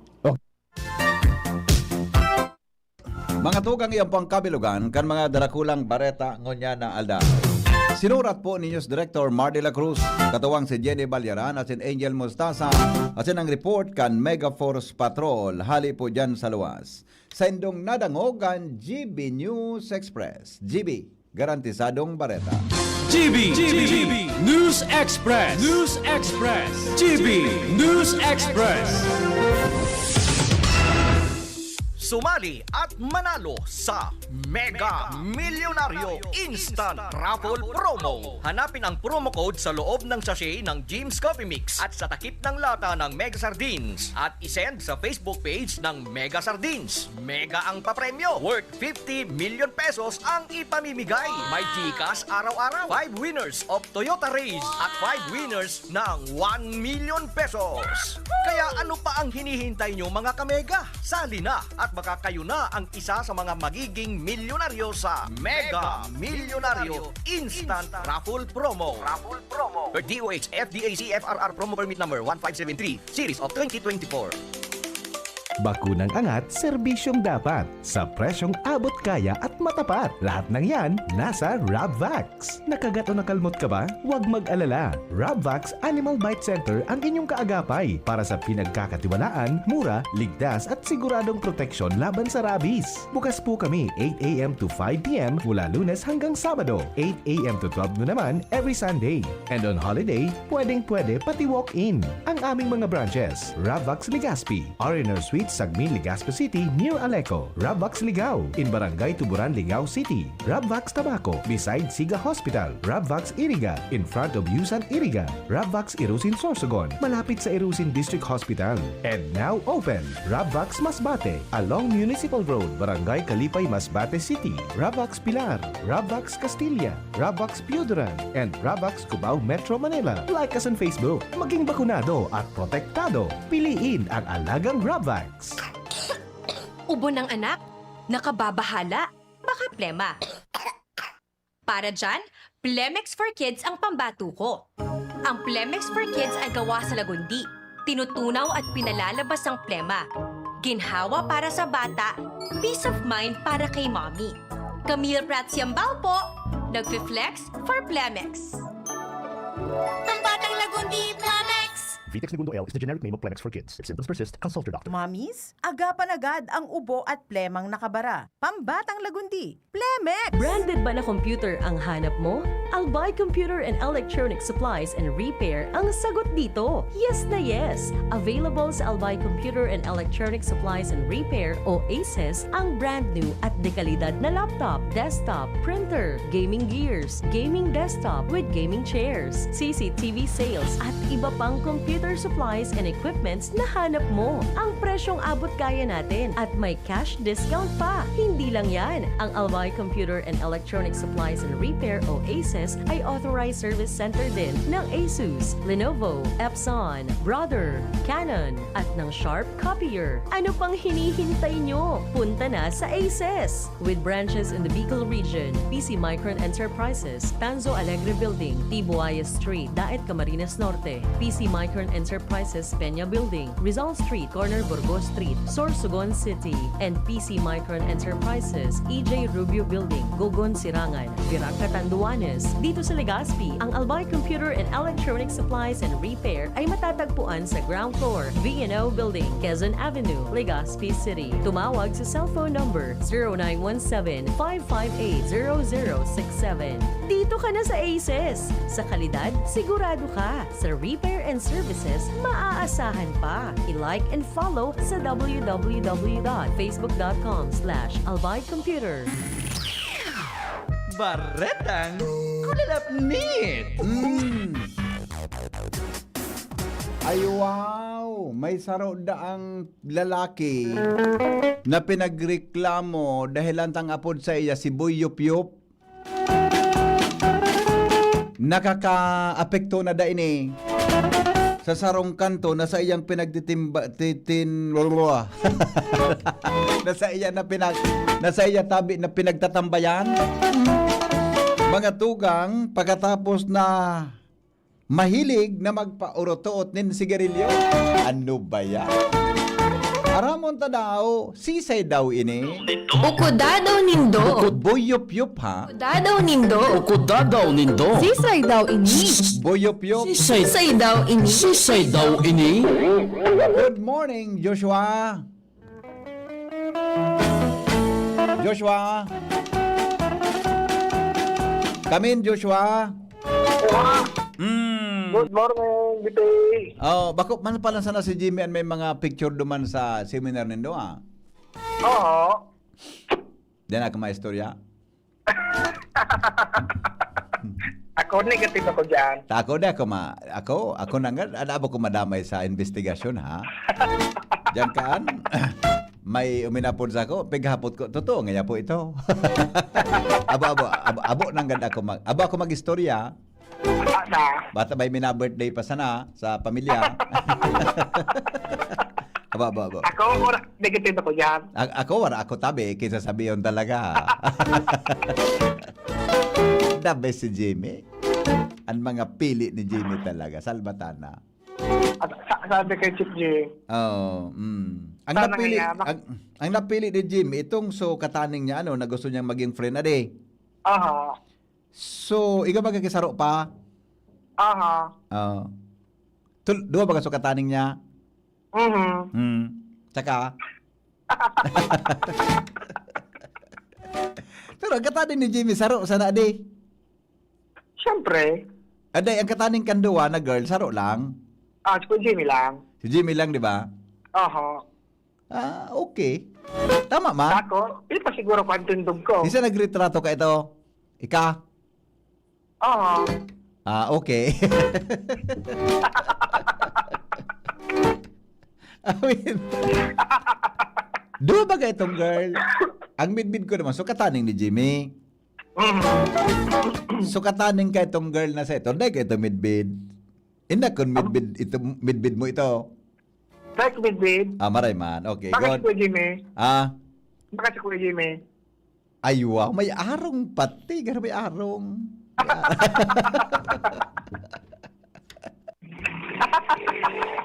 Mga tugang, iyan po ang kabilugan kan mga darakulang bareta ngunyan na aldaw. Sinurat po ni News Director Mar de la Cruz, katuwang si Jenny Balyaran asin Angel Mostaza, asin ang report kan Mega Force Patrol, hali po dyan sa luwas. Saindong nadangog an G B News Express. G B, garantisadong bareta. G B, G B, News Express. News Express. G B News Express. Sumali at manalo sa Mega Milyonaryo Instant Raffle Promo. Hanapin ang promo code sa loob ng sachet ng Jim's Coffee Mix at sa takip ng lata ng Mega Sardines at isend sa Facebook page ng Mega Sardines. Mega ang papremyo, worth fifty million pesos ang ipamimigay. May GCash araw-araw, five winners of Toyota Rays at five winners ng one million pesos. Kaya ano pa ang hinihintay nyo, mga kamega? Sali na at baka kayo na ang isa sa mga magiging milyonaryo sa Mega Milyonaryo Instant Raffle Promo. Raffle Promo. Per D O H F D A C F R R Promo Permit Number one five seven three, Series of twenty twenty-four. Bakunang angat, serbisyong dapat, sa presyong abot kaya at matapat. Lahat ng yan, nasa Rabvax. Nakagat o nakalmot ka ba? Huwag mag-alala. Rabvax Animal Bite Center ang inyong kaagapay para sa pinagkakatiwalaan, mura, ligtas at siguradong proteksyon laban sa rabies. Bukas po kami eight a m to five p m mula Lunes hanggang Sabado, eight a m to twelve noon naman every Sunday. And on holiday, pwedeng-pwede pati walk-in. Ang aming mga branches, Rabvax Legazpi, R and R Suite, Sagmin, Legazpi City, near Aleco, Rabvax Ligao, in Barangay Tuburan, Ligao City, Rabvax Tabaco, beside Siga Hospital, Rabvax Iriga, in front of Yusan Iriga, Rabvax Irusin Sorsogon, malapit sa Irusin District Hospital. And now open, Rabvax Masbate, along Municipal Road, Barangay Kalipay, Masbate City, Rabvax Pilar, Rabvax Castilla, Rabvax Pioduran, and Rabvax Cubao, Metro Manila. Like us on Facebook. Maging bakunado at protektado. Piliin ang alagang Rabvax. Ubo ng anak, nakababahala, baka plema. Para dyan, Plemex for Kids ang pambato ko. Ang Plemex for Kids ay gawa sa lagundi, tinutunaw at pinalalabas ang plema. Ginhawa para sa bata, peace of mind para kay mommy. Camille Prats Yambao po, nagfi-flex for Plemex. Pambatang Lagundi, Plemex! Vitex Negundo L is the generic name of Plemex for kids. If symptoms persist, consult your doctor. Mommies, agapan agad ang ubo at plemang nakabara. Pambatang Lagundi, Plemex! Branded ba na computer ang hanap mo? Albay Computer and Electronic Supplies and Repair ang sagot dito. Yes na yes! Available sa Albay Computer and Electronic Supplies and Repair o ACES ang brand new at dekalidad na laptop, desktop, printer, gaming gears, gaming desktop with gaming chairs, C C T V sales at iba pang computer supplies and equipments na hanap mo. Ang presyong abot kaya natin at may cash discount pa. Hindi lang yan, ang Albay Computer and Electronic Supplies and Repair o ACES ay authorized service center din ng Asus, Lenovo, Epson, Brother, Canon, at ng Sharp Copier. Ano pang hinihintay nyo? Punta na sa ACES! With branches in the Bicol region, P C Micron Enterprises, Tanzo Alegre Building, Tibuaya Street, Daet, Camarines Norte, P C Micron Enterprises, Peña Building, Rizal Street, corner Burgos Street, Sorsogon City, and P C Micron Enterprises, E J Rubio Building, Gogon, Sirangan, Virac, Catanduanes. Dito sa Legazpi, ang Albay Computer and Electronic Supplies and Repair ay matatagpuan sa ground floor, V and O Building, Quezon Avenue, Legazpi City. Tumawag sa cellphone number zero nine one seven, five five eight, zero zero six seven. Dito ka na sa ACES! Sa kalidad, sigurado ka! Sa repair and services, maaasahan pa! I-like and follow sa w w w dot facebook dot com slash albay computer. Baretang Kulalapnit! Mm. Ay wow! May saro daang lalaki na pinagreklamo dahil ang tang apod sa iya si Boy Yup Yup. Nakakaapekto na da ini sa sarong kanto na sa iyang pinagtitimba titin na sa iya na pinag na sa iya tabi na pinagtatambayan. Mga tugang, pagkatapos na mahilig na magpaurot-urot nin sigarilyo. Ano ba yan? Aramon ta daw, sisay daw ini? Ukuda daw nindo. Boyop-yop ha? Ukuda daw nindo. Ukuda daw nindo. Sisay daw ini? Boyop-yop. Sisay daw ini? Sisay daw ini? Good morning, Joshua. Joshua. Kamin, Joshua. Mm. Good morning, Bitay. Oh, bako man pala sana si Jimmy an may mga picture duman sa seminar nindo, ah. Oo. Diyan ako maistorya. Ako, negative ako dyan. Ta ako, di ako ma-, ako, ako nang, ada ba ko madamay sa investigasyon, ha? Diyan kaan, may uminapod sa ako, pighapot ko, totoo nga po ito. Abo, abo, abo, abo nanggad ako mag-, abo ako mag-istorya. Bata may mina-birthday pa sana sa pamilya. Aba, aba, aba. Ako, wala, negative ako dyan. A-, ako, wala ako tabi, kinsa sabihon talaga. The best si Jimmy. Ang mga pili ni Jimmy talaga, salbatana. At sa-, sabi kay Chief J. Oo, mm. Ang sana napili, nga yan, mak- ang, ang napili ni Jimmy, itong so kataning niya, ano, na gusto niyang maging friend, ade. Aha. So, ikaw ba kakisaro pa? Aha. Oo. Tul-, duwa ba ka sukataning niya? Mhm. Hmm. Tsaka? Pero ang kataning ni Jimmy, saro sana, di? Siyempre. Aday, ang kataning kan duwa na girl, saro lang? Ah, si Jimmy lang. Si Jimmy lang, di ba? Aha. Ah, okay. Tama man. Ako, ipasiguro ko ang tindog ko. Isa nagretrato ka ito? Ika? Oo. Ah, okay. I mean, duha ba ka itong girl? Ang midbid ko naman, so kataning ni Jimmy. Mm. So kataning ka itong girl na sa ito, dahil ka ito midbid. Inda kun midbid ito, midbid mo ito. Dahil ko midbid. Ah, maray man. Okay, Bakit good. Kuya Jimmy? Ah? Bakit si Kuya Jimmy? Ay, wow. May arong pati. Garo may arong.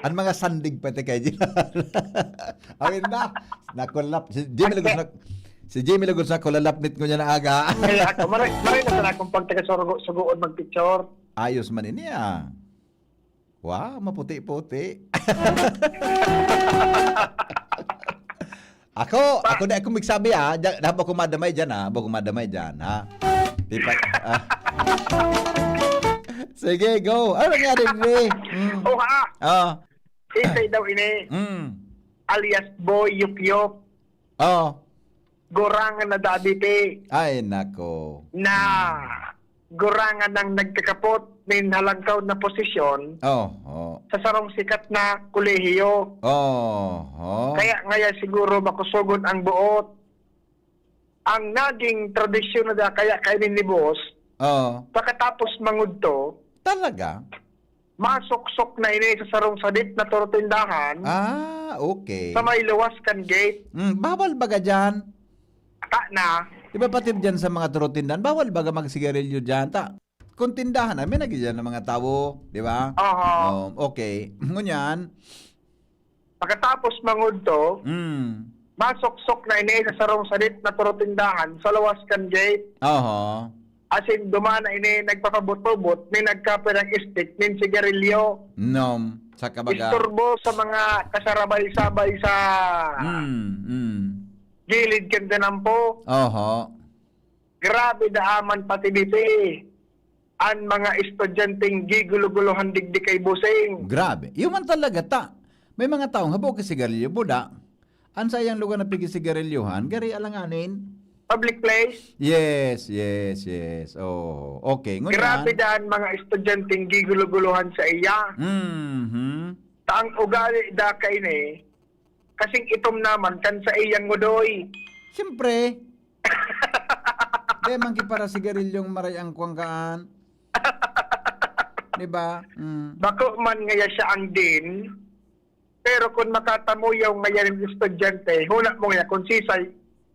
Ang mga sandig pati kay Jimmy. Awin na. Nakulap. Si Jimmy Lagos na, si Jimmy Lagos na kulalapnit ko niya na aga. Kaya ako, maray, maray na sana akong pagtaga-sugo-, sugoon magpicture. Ayos man ini, ah. Wow, maputi-puti. Ako, ako na, ako magsabi, ah. Diyan, habo ko madamay diyan, ah. Habo ko madamay diyan, ha? Di pa, ah. Sige, go. Ano nangyari, Dre? Mm. Oh, ha? Ah. Isay daw ini. Mm. Alias Boy Yukyok. Oh. Gurangan na dabiti. Ay, nako. Na gurangan nang nagkakapot nin halangkaw na posisyon Oh, oh. sa sarong sikat na kolehiyo. Oh, oh. Kaya ngaya siguro makusogon ang buot. Ang naging tradisyon na da, kaya kainin ni boss, Oh. pagkatapos mangudto, Talaga? masuksok na ini sa sarong sadit na torotindahan Ah, okay. sa may luwas kan gate. Mm, bawal baga dyan? Ta na. Di ba pati dyan sa mga torotindahan, bawal baga magsigarilyo dyan? Ta, kung tindahan, ah, may nagdidyan ng mga tawo, di ba? Oho. Oh, okay. Ngunyan, Pagkatapos mangudto, Mm. masuksok na ini sa sarong sadit na torotindahan sa luwas kan gate. Oho. Asin duman na ini nagpapabutubot ni nagkapirang stick nin sigarilyo. Nom, sa kabaga. Isturbo sa mga kasarabay-sabay sa Mm, mm. gilid kan tinampo. Oho. Grabe daaman pati diti. An mga estudyanteng gigulo-gulohan digdi kay Busing. Grabe. Yun man talaga ta. May mga taong habo ki sigarilyo, buda. An saiyang lugar na pigisigarilyohan, gari alanganin. Public place? Yes, yes, yes. Oh, okay. Ngunyan. Grabe daan mga estudyanteng gigulo-gulohan sa iya. Mhm. Ta ang ugali da kaini, kasing itom naman kan sa iyang ngudoy. Siyempre. Di man ki para sigarilyong maray ang kuwang kaan. Di ba? Mm. Bako man ngaya siya ang dean, pero kun makatamuyaw ngaya nin estudyante, huna mo ngaya kun sisay,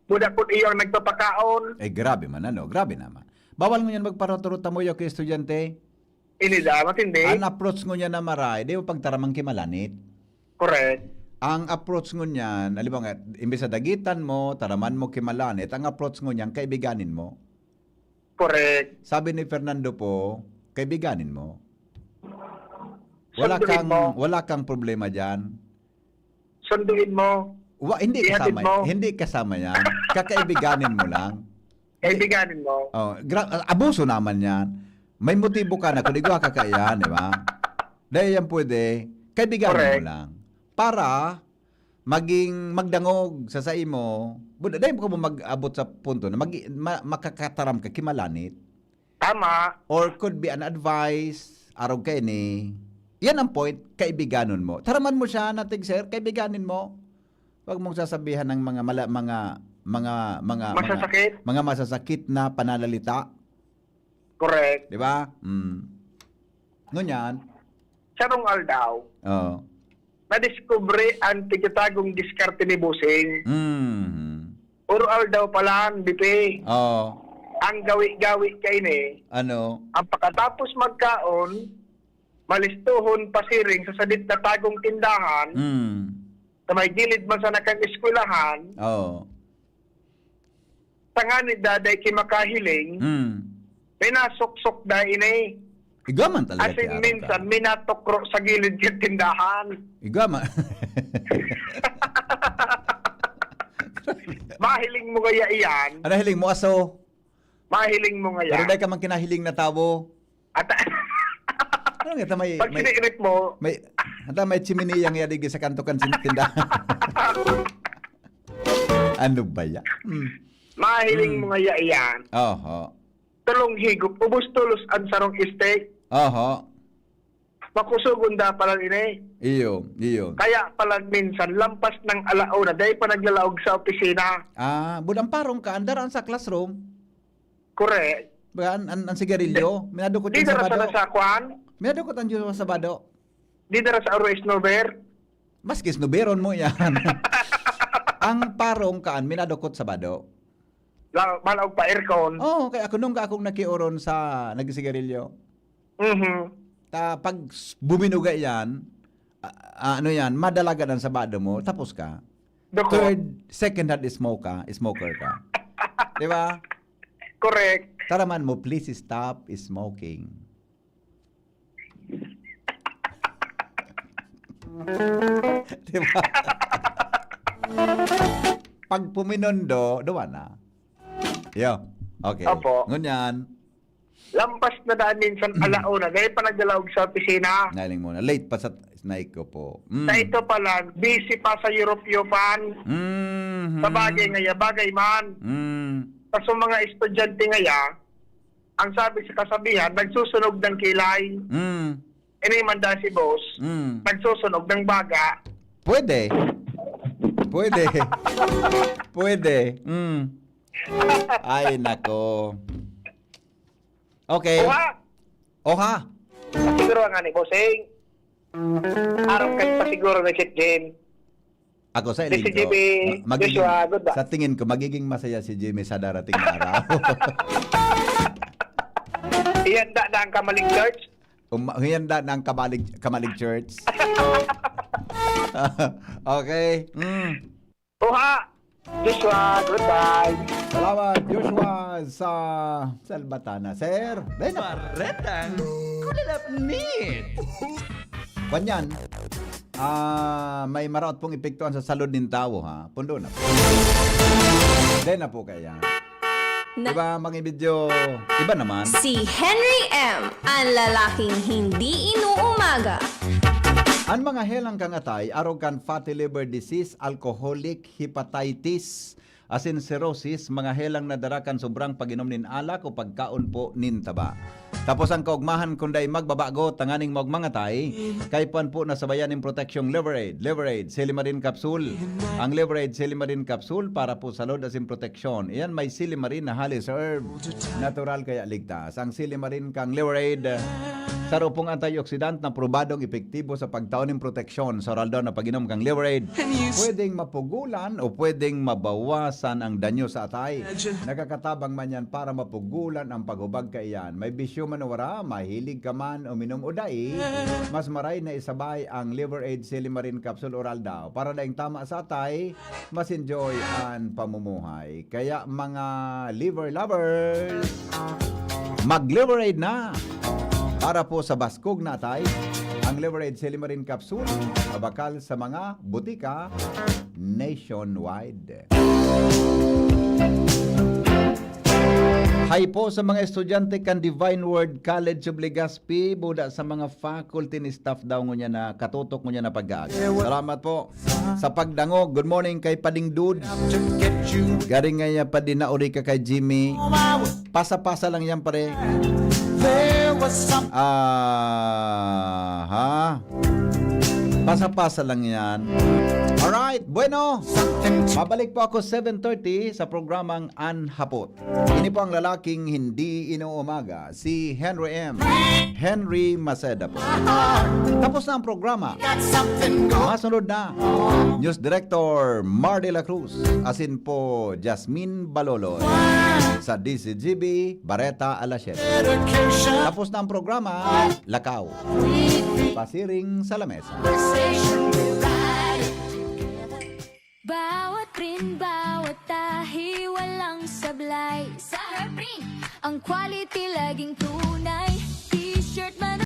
buda kun iyo ang nagpapakaon. Eh, grabe man, ano? Grabe naman. Bawal ngunyan magparoturo tamuyaw ki estudyante. Ini da, matindi. Ang approach ngunyan na maray, di mo pagtaraman ki malanit. Correct. Ang approach ngunyan, halimbawa nga, imbes na dagitan mo, taraman mo ki malanit, ang approach ngunyan, kaibiganin mo. Correct. Sabi ni Fernando po, kaibiganin mo. Wala Sunduin kang, mo. wala kang problema diyan. Sunduin mo. Wa-, hindi Ihatid kasama, mo. hindi kasama yan. Kakaibiganin mo lang. Kaibiganin mo. Oh, gra-, abuso naman yan. May motibo ka na kung igwa ka kaiyan, di ba? Dahil yan pwede, kaibiganin mo Correct. lang. Para maging magdangog sa saimo, bu-, dai mo kamo mag-abot sa punto na mag-, ma-, makakataram ka ki malanit. Tama. Or could be an advice, arog kaini. Yan ang point, kaibiganon mo. Taraman mo siya na, "Tig, sir, kaibiganin mo." Wag mong sasabihan ng mga mala-, mga, mga, mga, mga, Masasakit? mga masasakit na pananalita. Correct. Di ba? Mm. Ngunyan? Sarong aldaw, Oo. nadiskubre an tigtagong diskarte ni Bossing. Mm. Puro aldaw pa lang, Bipi. Oo. Ang gawi-gawi kaini, Ano? ang pagkatapos magkaon, malistohon pasiring sa sadit na tagong tindahan, Mm. sa may gilid man sana kan eskwelahan, Oo. tanganing daday ki makahiling, Mm. pinasuksok da ini. Igwa man talaga As in, ki Aaron minsan, ka. minatukro sa gilid kan tindahan. Igwa man. Mahiling mo kaya iyan? Ano hiling mo, aso? Mahiling mo kaya? Pero dai ka man kinahiling na tawo. At Ano nga, ta may, Pag may, sinirit mo, may, ata may chiminea nga digdi sa kanto kan sin-, tindahan. Ano ba yan? Hmm. Mahiling Hmm. mo nga iya iyan. Oho. Tulong higop, ubos tolos ang sarong steak. Oho. Makusugon da pala ini. Iyo, iyo. Kaya pala minsan, lampas ng alauna, dahil pa naglalaog sa opisina. Ah, budang parong ka, andaraan sa classroom. Correct. Ba, an, an, an sigarilyo? Di, Minadukot di yan sa dara Sabado. Sa kwan? Minadukot ang Diyos sa Sabado. Di dara sa Aro Snover? Maski snuberon mo yan. Ang parong kaan, minadukot Sabado. La, malaog pa aircon. Oo, kaya ako nung akong nakioron sa nagsigarilyo. Mhm. Ta, pag s-, buminuga yan, a-, a-, ano yan, madalagan ang Sabado mo, tapos ka. Dukot. Third, second hand smoke ka, smoker ka. Di ba? Correct. Taraman mo, "Please stop smoking." Di ba? Pag puminondo, duwa na. Yo. Okay. Opo. Ngunyan. Lampas na daan minsan alauna, dahil pa nagdalaog sa opisina. Nahiling mo na. Late pa sa snack ko po. Mm. Sa ito pa lang, busy pa sa Europe, Yupan. Mhm. Sa bagay ngaya, bagay man. Mm. Sa mga estudyante ngaya, ang sabi sa kasabihan, nagsusunog ng kilay. Mm. Ini man dahil si boss, Mm. nagsusunog ng baga. Pwede. Pwede. Pwede. Mm. Ay, nako. Okay. Oha! Oha! Siguro nga ni Bossing. Araw ka pa siguro ni Chef Jim. Ako sa Di si iling ko, Jimmy ma-, magiging, Joshua, good ba? Sa tingin ko, magiging masaya si Jimmy sa darating na araw. Ihanda na ang Kamalig Church. Um, ihanda na ang Kamalig, Kamalig Church. Okay. Mm. Oha! Joshua, goodbye. Salamat, Joshua, sa Salbatana. Sir, dai na. Baretang kulalapnit. Kwan yan, ah, may maraot pong epektuan sa salud nin tawo, ha? Pundo na po. Dai na po kaya. Na- Diba, mga video, iba naman. Si Henry M, ang lalaking hindi inuumaga. An mga helang kan atay, arog kan fatty liver disease, alcoholic hepatitis, asin cirrhosis, mga helang nadara kan sobrang pag-inom nin alak o pagkaon po nin taba. Tapos ang kaugmahan, kun dai magbabago tanganing maugmang atay, kaipuhan po na sabayan nin proteksyong Liver Aid, Liver Aid, Silimarin Capsule. Ang Liver Aid, Silimarin Capsule para po salud asin proteksyon. Iyan may silimarin na halis herb. Natural kaya ligtas. Ang silimarin kang Liver Aid, saro pong antioxidant na probadong epektibo sa pagtao nin proteksyon sa oral daw na pag-inom kang Liver Aid. Pwedeng mapugulan o pwedeng mabawasan ang danyo sa atay. Nakakatabang man yan para mapugulan ang paghubag kaiyan. May bisyo man o wara, mahilig ka man uminom o dai, mas maray na isabay ang Liver Aid Silimarin Capsule Oral daw. Para daing tama sa atay, mas enjoy an pamumuhay. Kaya mga liver lovers, mag-Liver Aid na! Para po sa baskog na atay, ang Liver Aid Silimarin Capsule, mabakal sa mga butika nationwide. Hi po sa mga estudyante kan Divine Word College of Legazpi, buda sa mga faculty ni staff daw ngunyan na katutok ngunyan na pag-aaga. Salamat po sa pagdangog. Good morning kay Pading Dudes. Garing nga niya pa din na uri ka kay Jimmy. Pasa-pasa lang yan, pare. Ah, ha? Pasa-pasa lang yan. Alright, bueno. Mabalik po ako seven thirty sa programang An Hapot. Ini po ang lalaking hindi inuumaga, si Henry M. Henry Maceda po. Tapos na ang programa. Masunod na, News Director Mar de la Cruz, asin po Jasmine Baloloy sa D Z G B, Bareta alas siyete. Tapos na ang programa, Lakaw. Pasiring sa lamesa. Bawat rin, bawat tahi, walang sablay. Sa Herbring, ang quality laging tunay.